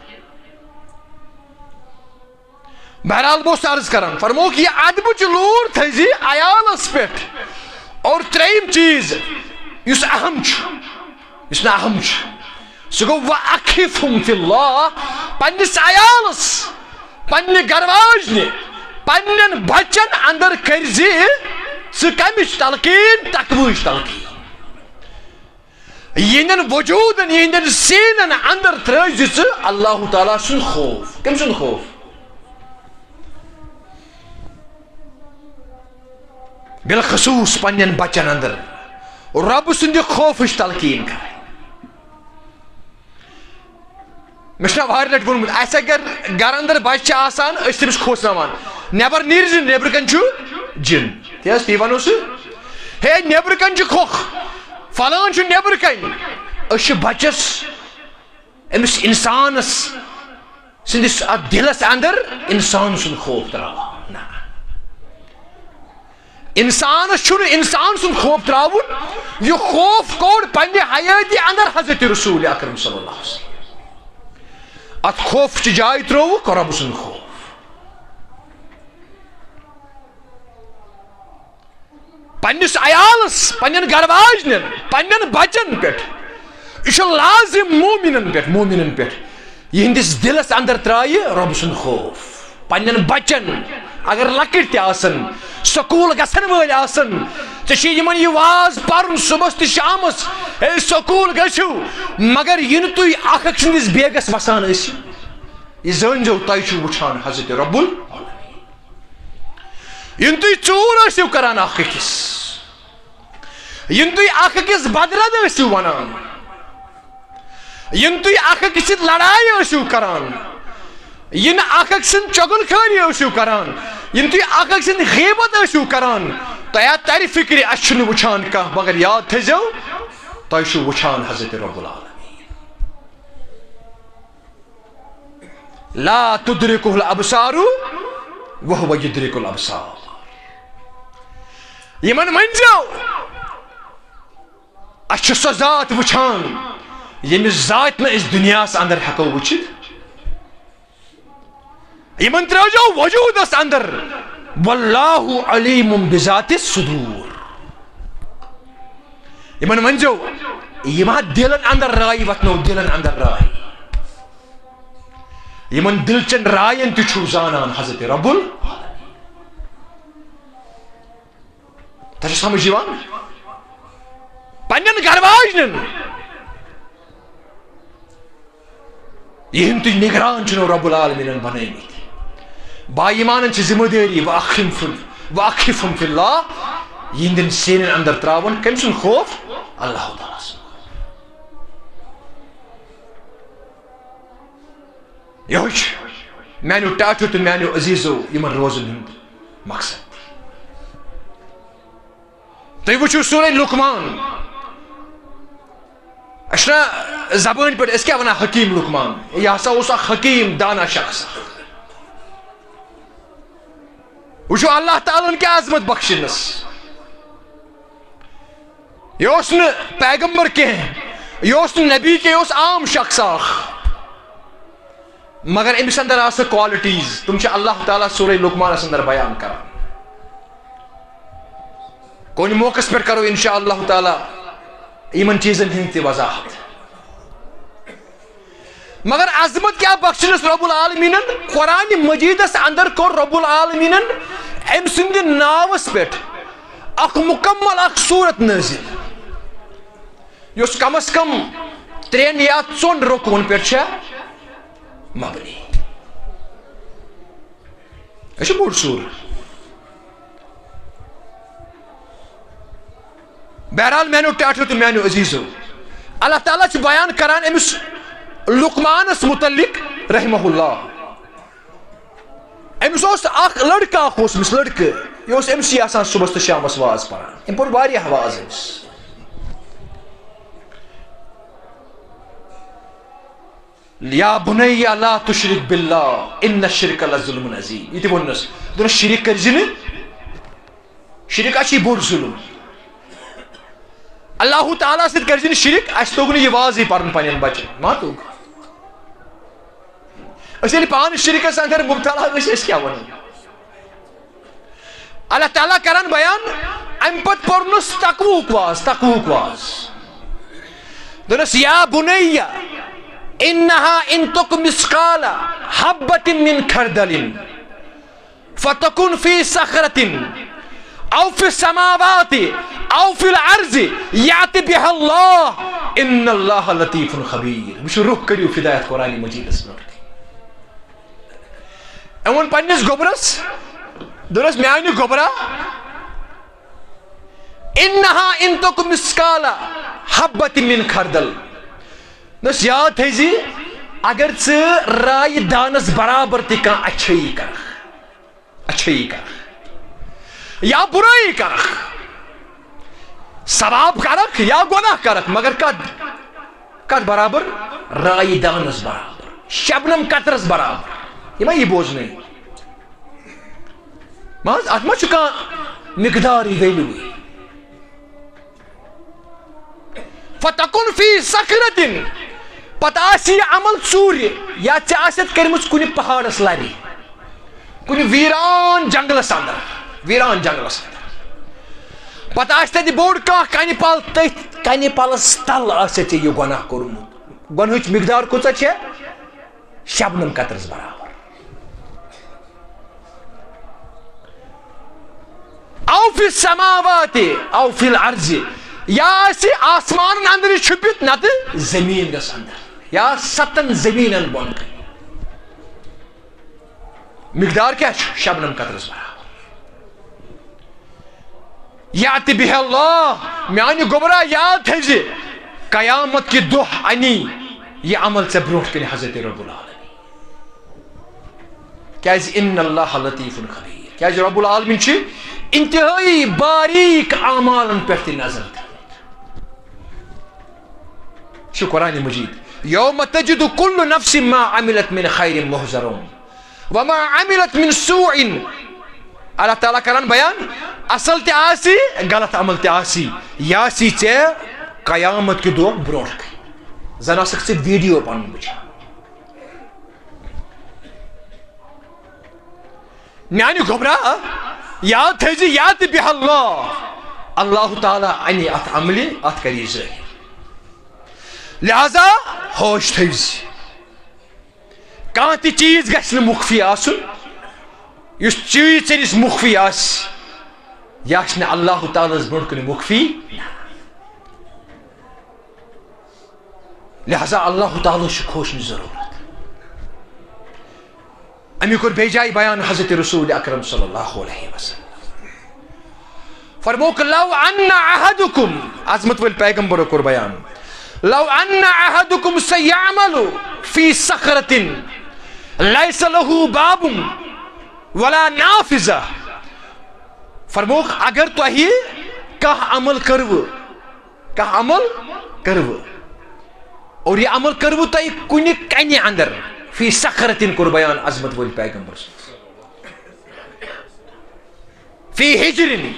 بہرحال، بہٕ اوسُس عرض کران، فرمووُکھ، یہِ ادبٕچ لوٗر تھٲیزِ عیالس پٮ۪ٹھ۔ اور ترٛیٚیِم چیٖز، یُس اہم چھُ، یُس نہٕ اہم چھُ، سُہ گوٚو، وَأَخِفْهُمْ فِي اللَّهِ، پننِس عیالس، پننہِ گرواجنہِ، پننٮ۪ن بچن اندر کٔرزِ ژٕ کمِچ تلقین؟ تقویٕچ تلقین۔ یِہنٛدٮ۪ن وجوٗدن، یِہنٛدٮ۪ن سیٖنن اندر ترٲوزِ ژٕ اللہ تعالیٰ سُنٛد خوف۔ کٔمۍ سُنٛد خوف؟ بالخصوص پننٮ۪ن بچن اندر رۄب سٕنٛدِ خوفٕچ تلقین کرٕنۍ۔ مےٚ چھُنہ واریاہ لٹہِ ووٚنمُت، اسہِ اگر گرٕ اندر بچہِ چھِ آسان، أسۍ چھِ تٔمِس کھوژناوان، "نٮ۪بر نیٖرزِ، نٮ۪برٕ کنہِ چھُ جِن۔" تی حظ، تی ونو سُہ، "ہے، نٮ۪برٕ کنہِ چھُ کھۄکھ، فلٲنۍ چھُ نٮ۪برٕ کنہِ۔" أسۍ چھِ بچس، أمِس انسانس سٕنٛدِس اتھ دِلس اندر انسان سُنٛد خوف تراوان۔ نہ، انسانس چھُنہٕ انسان سُنٛد خوف تراوُن۔ یہِ خوف کوٚڑ پننہِ حیٲتی اندر حضرت رسول اکرم صلی اللہ علیہ وسلم۔ اتھ خوفٕچہِ جایہِ ترٛووُکھ رۄب سُنٛد خوف۔ پننِس عیالس، پننٮ۪ن گرواجنٮ۪ن، پننٮ۪ن بچن پٮ۪ٹھ۔ یہِ چھُ لازم مومنن پٮ۪ٹھ، مومنن پٮ۪ٹھ۔ یِہنٛدِس دِلس اندر ترٛایہِ رۄب سُنٛد خوف۔ پننٮ۪ن بچن، اگر لۄکٕٹۍ تہِ آسن، سکوٗل گژھن وٲلۍ آسن، ژےٚ چھُے یِمن یہِ واز پرُن صبحس تہٕ شامس، ہے، سکوٗل گٔژھِو، مگر یہِ نہٕ تُہۍ اکھ أکۍ سٕنٛدِس بیگس وسان ٲسِو۔ یہِ زٲنۍزیو، تۄہہِ چھُو وٕچھان حضرت رۄب العالمین۔ یِنہٕ تُہۍ ژوٗر ٲسِو کران اکھ أکِس، یِنہٕ تُہۍ اکھ أکِس بدرد ٲسِو ونان، یِنہٕ تُہۍ اکھ أکِس سۭتۍ لڑایہِ ٲسِو کران، یِنہٕ اکھ أکۍ سٕنٛز چغل خٲری ٲسِو کران، یِنہٕ تُہۍ اکھ أکۍ سٕنٛدۍ غیبت ٲسِو کران، تۄہہِ ہا ترِ فکرِ، اسہِ چھُنہٕ وٕچھان کانٛہہ، مگر یاد تھٲیزیو، تۄہہِ چھُو وٕچھان حضرت رب العالمین۔ لا تدرکہ الابصار وہو یدرک الابصار۔ یِمن ؤنۍزیو، اسہِ چھِ سۄ ذات وٕچھان، ییٚمِس ذاتہِ نہٕ أسۍ دُنیاہس اندر ہٮ۪کو وٕچھِتھ۔ یِمن ترٲوزیو وجوٗدس اندر، واللہ علیم بذات الصدور۔ یِمن ؤنۍزیو، یِم ہا دِلن اندر راے وتھنو، دِلن اندر راے۔ یِمن دِلچن راین تہِ چھُو زانان حضرت رب العالمین۔ تۄہہِ چھا سمجھ یِوان؟ پننٮ۪ن گرٕ واجنٮ۪ن، یِہنٛد تُہۍ نگران چھِنو رب العالمینن بنٲومٕتۍ۔ با ایمانن چھِ ذمہ دٲری، وأخفهم فی، وأخفهم فی اللہ، یِہنٛدٮ۪ن سیٖنن اندر تراوُن کٔمۍ سُنٛد خوف؟ اللہ تعالیٰ سُنٛد۔ یِہوٚے چھُ میانیو ٹاٹھیو تہٕ میانیو عزیزو یِمن روزن ہُنٛد مقصد۔ تُہۍ وٕچھِو سورہ لقمان، اَسہِ چھُنہ زبٲنۍ پٮ۪ٹھ أسۍ کیٛاہ وَنان، حکیٖم لقمان، یہِ ہسا اوس اکھ حکیٖم دانا شخص۔ وٕچھِو اللہ تعالیٰ ہن کیٛاہ عظمت بخشنس۔ یہِ اوس نہٕ پیغمبر کینٛہہ، یہِ اوس نہٕ نبی کینٛہہ، یہِ اوس عام شخص اکھ۔ مگر أمِس اندر آسہٕ qualities، تِم چھِ اللہ تعالیٰ سورہ لقمانس اندر بیان کران۔ کُنہِ موقعس پٮ۪ٹھ کرو انشاء اللہ تعالیٰ یِمن چیٖزن ہٕنٛز تہِ وضاحت۔ مگر عظمت کیا بخشنس رب العالمینن؟ قرآن مجیدس اندر کوٚر رب العالمینن أمۍ سٕنٛدِ ناوس پٮ۪ٹھ اکھ مکمل اکھ سورت نٲزِل، یۄس کم از کم ترٛٮ۪ن یا ژۄن رکوعن پٮ۪ٹھ چھےٚ مبنی۔ یہِ چھِ بوٚڑ سورہ۔ بہرحال، میانیو ٹاٹھیو تہٕ میانیو عزیزو، اللہ تعالیٰ چھُ بیان کران أمِس لقمانس متعلق رحمہ اللہ۔ أمِس اوس اکھ لڑکہٕ، اکھ اوس أمِس لڑکہٕ، یہِ اوس أمِسٕے آسان صبحس تہٕ شامس واز پران۔ أمۍ پوٚر واریاہ واز أمِس۔ یا بنی لا تشرک باللہ ان الشرک لظلم عظیم۔ یہِ تہِ ووٚننس، دوٚپنس، شرک کٔرزِ نہٕ، شرک، اَسہِ چھُ یہِ بوٚڑ ظلم۔ اللہ تعالیٰ سۭتۍ کٔرزِ نہٕ شرک، اَسہِ توٚگ نہٕ یہِ وازٕے پرُن پننٮ۪ن بچن، ما توٚگ؟ أسۍ ییٚلہِ پانہٕ شرکس اندر مبتلا ٲسۍ، أسۍ کیٛاہ ونو؟ اللہ تعالیٰ کران بیان، امہِ پتہٕ پوٚرنس تقوہُک واز، تقوہُک واز۔ دوٚپنس، یا بنی انہا ان تک مثقال حبۃ من خردل فتکن فی صخرۃ او فی السماوات او فی الارض یأت بها اللہ ان اللہ لطیف خبیر۔ وٕچھِو، رخ کٔرِو فدایت قرآن مجیدس پٮ۪ٹھ۔ أمۍ ووٚن پننِس گوٚبرس، دوٚپنس، میانہِ گوٚبرا، انہا ان تک مثقال حبۃ من خردل۔ دوٚپنس، یاد تھٲیزِ، اگر ژٕ رایہِ دانس برابر تہِ کانٛہہ اچھٲیی کرکھ، اچھٲیی کرکھ یا بُرٲیی کرکھ، ثواب کرکھ یا گۄناہ کرکھ، مگر کتھ، کتھ برابر؟ رایہِ دانس برابر، شبنم قطرس برابر۔ یہِ ما یی بوزنہٕ؟ ما حظ، اتھ ما چھُ کانٛہہ مقدارٕے value؟ فتکن فی صخرۃ، پتہٕ آسہِ یہِ عمل ژوٗرِ، یا ژےٚ آسٮ۪تھ کٔرمٕژ کُنہِ پہاڑس لرِ، کُنہِ ویران جنگلس اندر، ویران جنگلس اندر۔ پتہٕ آسہِ تتہِ بوٚڑ کانٛہہ کنہِ پل، تٔتھۍ کنہِ پلس تل آسہِ ژےٚ یہِ گۄناہ کوٚرمُت۔ گۄنہٕچ مقدار کۭژاہ چھےٚ؟ شبنم قطرس برابر۔ او فی السماوات او فی الارض، یا آسہِ آسمانن اندرٕے چھُپِتھ، نتہٕ زمینس اندر، یا ستن زمینن بۄن کنہِ۔ مقدار کیٛاہ چھُ؟ شبنم قطرس برابر۔ یأت بها اللہ، میانہِ گوٚبرا، یاد تھٲیزِ، قیامت کہِ دۄہ اَنی یہِ عمل ژےٚ برونٛٹھ کنہِ حضرت رب العالمین۔ کیازِ؟ ان اللہ لطیف خبیر، کیازِ رب العالمین چھُ انتہٲئی باریک اعمالن پٮ۪ٹھ تہِ نظر تھاوان۔ چھُ قرآن مجید، یوم تجد کل نفس ما عملت من خیر محضرا وما عملت من سوء۔ اللہ تعالیٰ کران بیان، اصل تہِ آسی، غلط عمل تہِ آسی، یہِ آسی ژےٚ قیامت کہِ دۄہ برونٛٹھ کنہِ۔ زن آسکھ ژٕ ویڈیو پنُن وٕچھان۔ میانہِ گوٚبرا، یاد تھٲیزِ، یأت بها اللہ، اللہ تعالیٰ انہِ اتھ عملہِ، اتھ کرِ ظٲہر۔ لہذا ہوش تھٲیزِ، کانٛہہ تہِ چیز گژھِ نہٕ مخفی آسُن۔ یُس چیز ژےٚ نِش مخفی آسہِ، یہِ آسہِ نہٕ اللہ تعالیٰ ہس برونٛٹھ کنہِ مخفی۔ لہذا اللہ تعالیٰ ہس چھِ کھوژنٕچ ضرورت۔ امی کوٚر بیٚیہِ جایہِ بیان حضرت رسول اکرم صلی اللہ علیہ وسلم۔ فرمووُکھ، لو ان احدکم، عظمت وٲلۍ پیغمبرو کوٚر بیان، لو ان احدکم سیعمل فی صخرۃ لیس لہ باب ولا نافذہ۔ فرمووُکھ، اگر تۄہہِ کانٛہہ عمل کٔروٕ، کانٛہہ عمل کٔروٕ، اور یہِ عمل کٔروٕ تۄہہِ کُنہِ کنہِ اندر، فی صخرۃ کوٚر بیان عظمت وٲلۍ پیغمبر سٕنٛز۔ فی حجرن،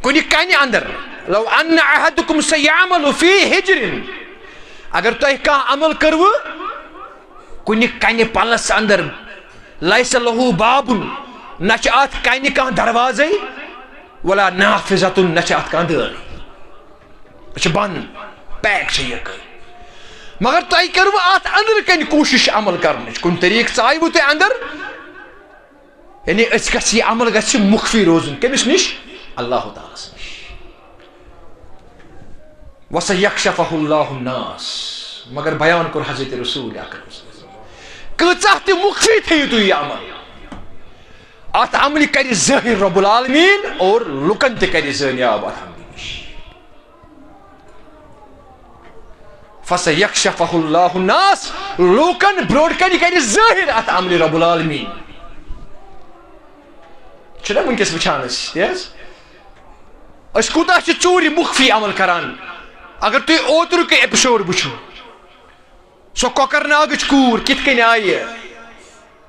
کُنہِ کنہِ اندر۔ لو ان احدکم سیعمل فی حجرن، اگر تۄہہِ کانٛہہ عمل کٔروٕ کُنہِ کنہِ پلس اندر، لیس لہ بابن، نہ چھِ اتھ کنہِ کانٛہہ دروازے، ولا نافذۃ، نہ چھِ اتھ کانٛہہ دٲرٕے۔ یہِ چھِ بنٛد، پیک چھِ یہِ کٔرۍ۔ مگر تۄہہِ کٔروٕ اتھ أنٛدرٕ کنہِ کوٗشش عمل کرنٕچ؟ کُنہِ طریٖقہٕ ژایوٕ تۄہہِ اندر؟ یعنی أسۍ گژھِ یہِ عمل گژھِ مخفی روزُن۔ کٔمِس نِش؟ اللہ تعالیٰ ہس نِش۔ وَسَيَكْشَفَهُ اللَّهُ النَّاسِ۔ مگر بیان کوٚر حضرت رسول اکرم صلی اللہ علیہ وسلم۔ کۭژاہ تہِ مخفی تھٲیِو تُہۍ یہِ عمل، اتھ عملہِ کرِ ظٲہر رب العالمین اور لُکن تہِ کرِ زٲنیاب اتھ عملہِ نِش۔ فَسَيَكْشَفَهُ اللَّهُ النَّاسِ، لوٗکن برونٛٹھ کنہِ کرِ ظٲہر اتھ عملہِ رب العالمین۔ چھُنہ وٕنکیٚس وٕچھان أسۍ، تی حظ؟ أسۍ کوٗتاہ چھِ ژوٗرِ مُخفی عمل کران۔ اگر تُہۍ اوترُک ایپیسوڈ وٕچھِو، سۄ کۄکرناگٕچ کوٗر کِتھ کٔنۍ آیہِ،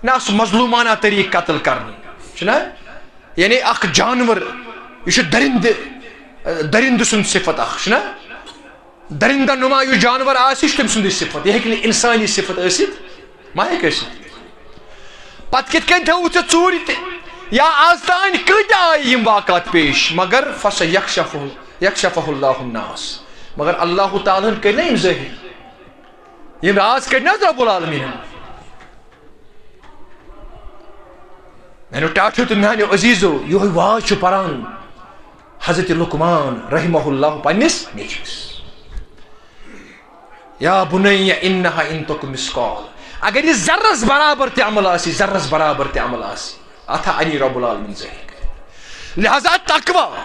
نہ، سُہ مظلومانہ طریٖقہٕ قتل کرنہٕ، چھُنہ؟ یعنی اکھ جانور، یہِ چھُ درندٕ، درندٕ سُنٛد صفت اکھ، چھُنہ؟ درندہ نما یُس جانور آسہِ، یہِ چھُ تٔمۍ سُنٛدٕے صفت، یہِ ہیٚکہِ نہٕ انسٲنی صفت ٲسِتھ، ما ہیٚکہِ ٲسِتھ؟ پتہٕ کِتھ کٔنۍ تھٲوٕتھ ژےٚ ژوٗرِ تہِ؟ یا از تام کۭتیاہ آیہِ یِم واقعات پیش، مگر فَسَيَكْشَفُ، يَكْشَفَهُ اللَّهُ النَّاسِ، مگر اللہ تعالیٰ ہن کٔرۍ نہ یِم ظٲہر، یِم راز کٔرۍ نہ حظ رب العالمیٖنن۔ میانیو ٹاٹھیو تہٕ میانیو عزیزو، یِہوٚے واز چھُ پران حضرت لقمان رحمہ اللہ پننِس نیٚچوِس۔ یا بنی انہا ان تک مثقال، اگر یہِ ذرس برابر تہِ عمل آسہِ، ذرس برابر تہِ عمل آسہِ، اتھ انی رب العالمین ظٲہر کٔرِتھ۔ لہذا تقوی،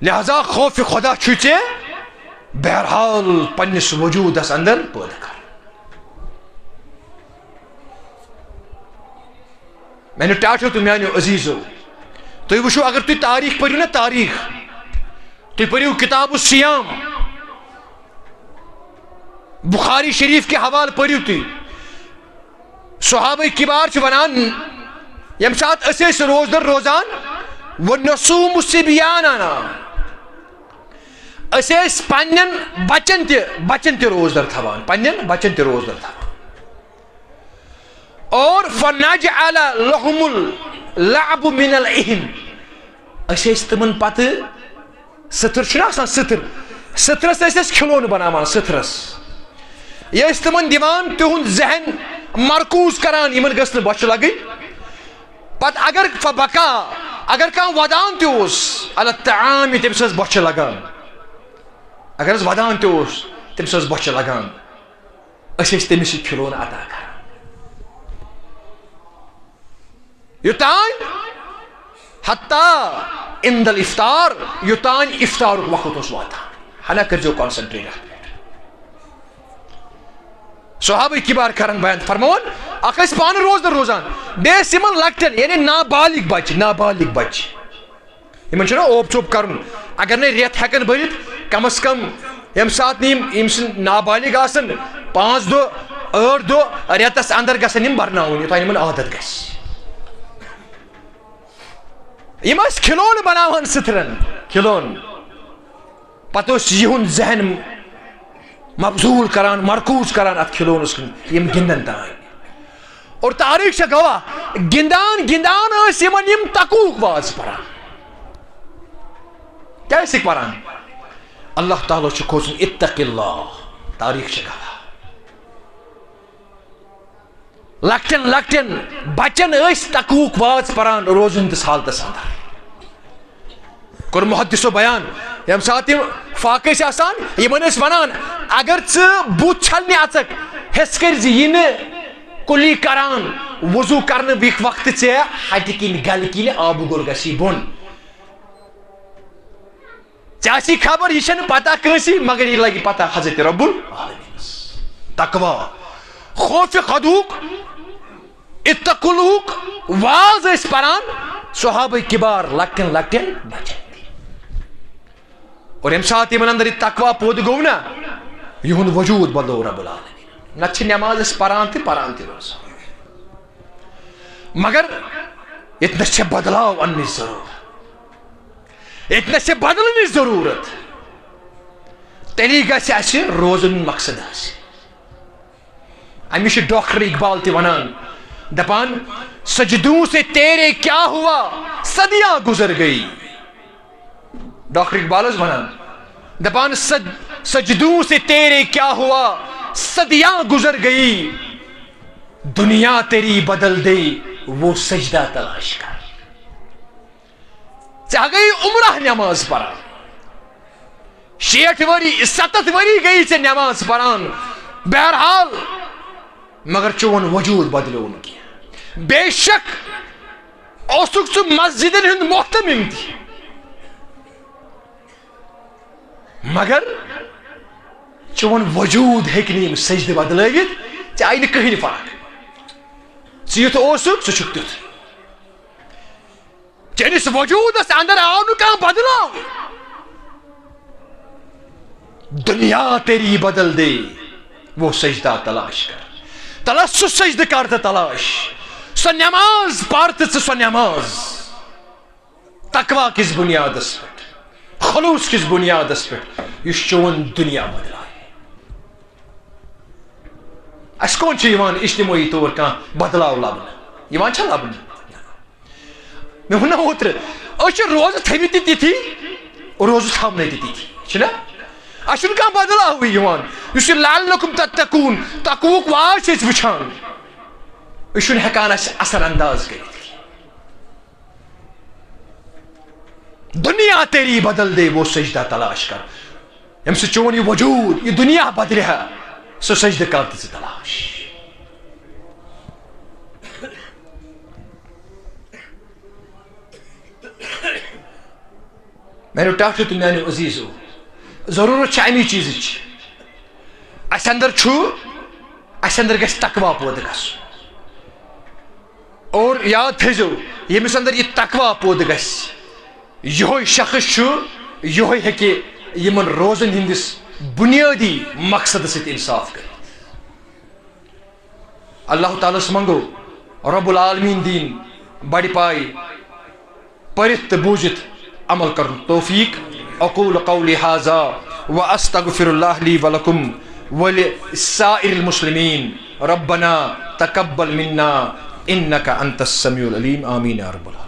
لہذا خوف خدا چھُے ژےٚ بہرحال پننِس وجودس اندر پٲدٕ کرُن۔ میانیو ٹاٹھیو تہٕ میانیو عزیزو، تُہۍ وٕچھِو، اگر تُہۍ تاریخ پٔرِو نا، تاریخ، تُہۍ پٔرِو کتاب الصیام، بخاری شریف کہِ حوالہٕ پٔرِو تُہۍ۔ صحابہ کبار چھِ ونان، ییٚمہِ ساتہٕ أسۍ ٲسۍ روزدر روزان، وَنَصُومُ صِبْيَانَنَا، أسۍ ٲسۍ پننٮ۪ن بچن تہِ، بچن تہِ روزدر تھاوان، پننٮ۪ن بچن تہِ روزدر تھاوان۔ اور فَنَجْعَلَ لَهُمُ اللَّعَبَ مِنَ الْإِهْنِ، أسۍ ٲسۍ تِمن پتہٕ سٕتھٕر، چھُنہ آسان سٕتھٕر، سٕتھرس ٲسۍ أسۍ کھلونہٕ بناوان، سٕتھرس۔ یہِ ٲسۍ تِمن دِوان، تِہُنٛد ذہن مرکوز کران، یِمن گٔژھ نہٕ بۄچھِ لگٕنۍ۔ پتہٕ اگر فبکا، اگر کانٛہہ ودان تہِ اوس، علی الطعام، تٔمِس ٲس بۄچھِ لگان۔ اگر حظ ودان تہِ اوس، تٔمِس ٲس بۄچھِ لگان۔ أسۍ ٲسۍ تٔمِس یہِ کھلونہٕ عطا کران۔ یوٚتام، حتی عند الافطار، یوٚتام افطارُک وقت اوس واتان۔ ہنا کٔرۍزیو concentrate اتھ پٮ۪ٹھ۔ صحابہ کبار کرن بیان، فرماوان، اکھ ٲسۍ پانہٕ روزدر روزان، بیٚیہِ ٲسۍ یِمن لۄکٹٮ۪ن، یعنی نابالغ بچہِ، نابالغ بچہِ، یِمن چھُنہ اوپ ژوپ کرُن، اگر نہٕ رٮ۪تھ ہٮ۪کن بٔرِتھ، کم از کم ییٚمہِ ساتہٕ نہٕ یِم، یِم سٕنٛدۍ نابالغ آسن، پانٛژھ دۄہ، ٲٹھ دۄہ، رٮ۪تس اندر گژھن یِم برناوٕنۍ، یوٚتام یِمن عادت گژھِ۔ یِم ٲسۍ کھلونہٕ بناوان سٕتھرن، کھلونہٕ۔ پتہٕ اوس یِہُنٛد ذہن مبذول کران، مرکوز کران اتھ کھلونس کُن، یِم گِنٛدن تام۔ اور تاریخ چھےٚ گواہ، گِنٛدان گِنٛدان ٲسۍ یِمن یِم تقوہُک واز پران۔ کیٛاہ ٲسِکھ پران؟ اللہ تعالیٰ چھُ کھوژُن، اتق اللہ۔ تاریخ چھےٚ گواہ۔ لۄکٹٮ۪ن لۄکٹٮ۪ن بچن ٲسۍ تقوہُک واز پران روزٕ ہٕنٛدِس حالتس اندر۔ کوٚر محدثو بیان، ییٚمہِ ساتہٕ یِم فاقہٕ ٲسۍ آسان، یِمن ٲسۍ ونان، اگر ژٕ بُتھ چھلنہِ اژکھ، حس کٔرۍ زِ یہِ نہٕ کُلی کران، وضو کرنہٕ وِکھ وقتہٕ ژےٚ ہٹہِ کِنۍ گلہِ کِنۍ آبہٕ گوٚل گژھی بۄن۔ ژےٚ آسی خبر، یہِ چھنہٕ پتہ کٲنٛسی، مگر یہِ لگہِ پتہ حضرت رب العالمینس۔ تقوی، خوف خدوک، اتقلوک واز ٲسۍ پران صحابہ کبار لۄکٹٮ۪ن لۄکٹٮ۪ن بچن تہِ۔ اور ییٚمہِ ساتہٕ یِمن اندر یہِ تقوی پٲدٕ گوٚو نا، یِہُنٛد وجود بدلو رب العالمین۔ نتہٕ چھِ نماز أسۍ پران تہِ پران تہِ روزان، مگر ییٚتہِ نس چھےٚ بدلاو اننٕچ ضروٗرت۔ ییٚتہِ نس چھےٚ بدلنٕچ ضروٗرت۔ تیٚلی گژھِ اَسہِ روزُن مقصد حٲصِل۔ أمِس چھُ ڈاکٹر اقبال تہِ وَنان، دَپان، "سجدوں سے تیرے کیا ہوا، صدیاں گزر گئی۔" ڈاکٹر اقبال اوس وَنان، دَپان، "سج-، سجدوں سے تیرے کیا ہوا، صدیاں گزر گئی، دنیا تیری بدل دے، وہ سجدہ تلاش کر۔ ژےٚ ہا گٔیی عمرہ نماز پران، شیٹھ ؤری، ستتھ ؤری گٔیی ژےٚ نماز پران، بہرحال، مگر چون وجود بدلیو نہٕ کینٛہہ۔ بے شک اوسُکھ ژٕ مسجدن ہُنٛد محتمم تہِ، مگر چون وجود ہیٚکہِ نہٕ یِم سجدٕ بدلٲوِتھ۔ ژےٚ آیہِ نہٕ کٕہٕنۍ فرق۔ ژٕ یُتھ اوسُکھ، ژٕ چھُکھ تیُتھ۔ چٲنِس وجودس اندر آو نہٕ کانٛہہ بدلاو۔ دنیا تیری بدل دے، وہ سجدہ تلاش کر۔ تلس سُہ سجدٕ کر تہٕ تلاش۔ سۄ نماز پر تہٕ ژٕ سۄ نماز۔ تقوی کِس بُنیادس پٮ۪ٹھ، خلوص کِس بُنیادس پٮ۪ٹھ، یُس چون دُنیا بدلایہِ۔ اَسہِ کون چھُ یِوان اجتمٲعی طور کانٛہہ بدلاو لبنہٕ؟ یِوان چھا لبنہٕ؟ مےٚ ووٚن نہ اوترٕ، أسۍ چھِ روزٕ تھٲومٕتۍ تہِ تِتھی، روزٕ تھاونَے تہِ تِتھی، چھُنہ؟ اَسہِ چھُنہٕ کانٛہہ بدلاوٕے یِوان۔ یُس یہِ لعلکم تتقون، تقوہُک واز چھِ أسۍ وٕچھان، أسۍ چھُنہٕ ہٮ۪کان اَسہِ اثر انداز کٔرِتھ۔ دنیا تیری بدل دے، وہ سجدہ تلاش کر۔ ییٚمہِ سۭتۍ چون یہِ وجود، یہِ دنیا بدلہِ ہا، سُہ سجدٕ کر تہٕ ژٕ تلاش۔ میانیو ٹاٹھیو تہٕ میانیو عزیزو، ضرورت چھِ امی چیزٕچ۔ اسہِ اندر چھُ، اسہِ اندر گژھِ تقوی پٲدٕ گژھُن۔ اور یاد تھٲیزیو، ییٚمِس اندر یہِ تقوی پٲدٕ گژھِ، یِہوٚے شخص چھُ، یِہوٚے ہیٚکہِ یِمن روزن ہٕنٛدِس بُنیٲدی مقصدس سۭتۍ انصاف کٔرِتھ۔ اللہ تعالیٰ ہس منگو رب العالمین دین بڑِ پایہِ پٔرِتھ تہٕ بوٗزِتھ عمل کرنُک توفیق۔ اقول قولی هذا واستغفر الله لي ولكم ولسائر المسلمين۔ ربنا تقبل منا انك انت السميع العليم۔ آمين يا رب العالمين۔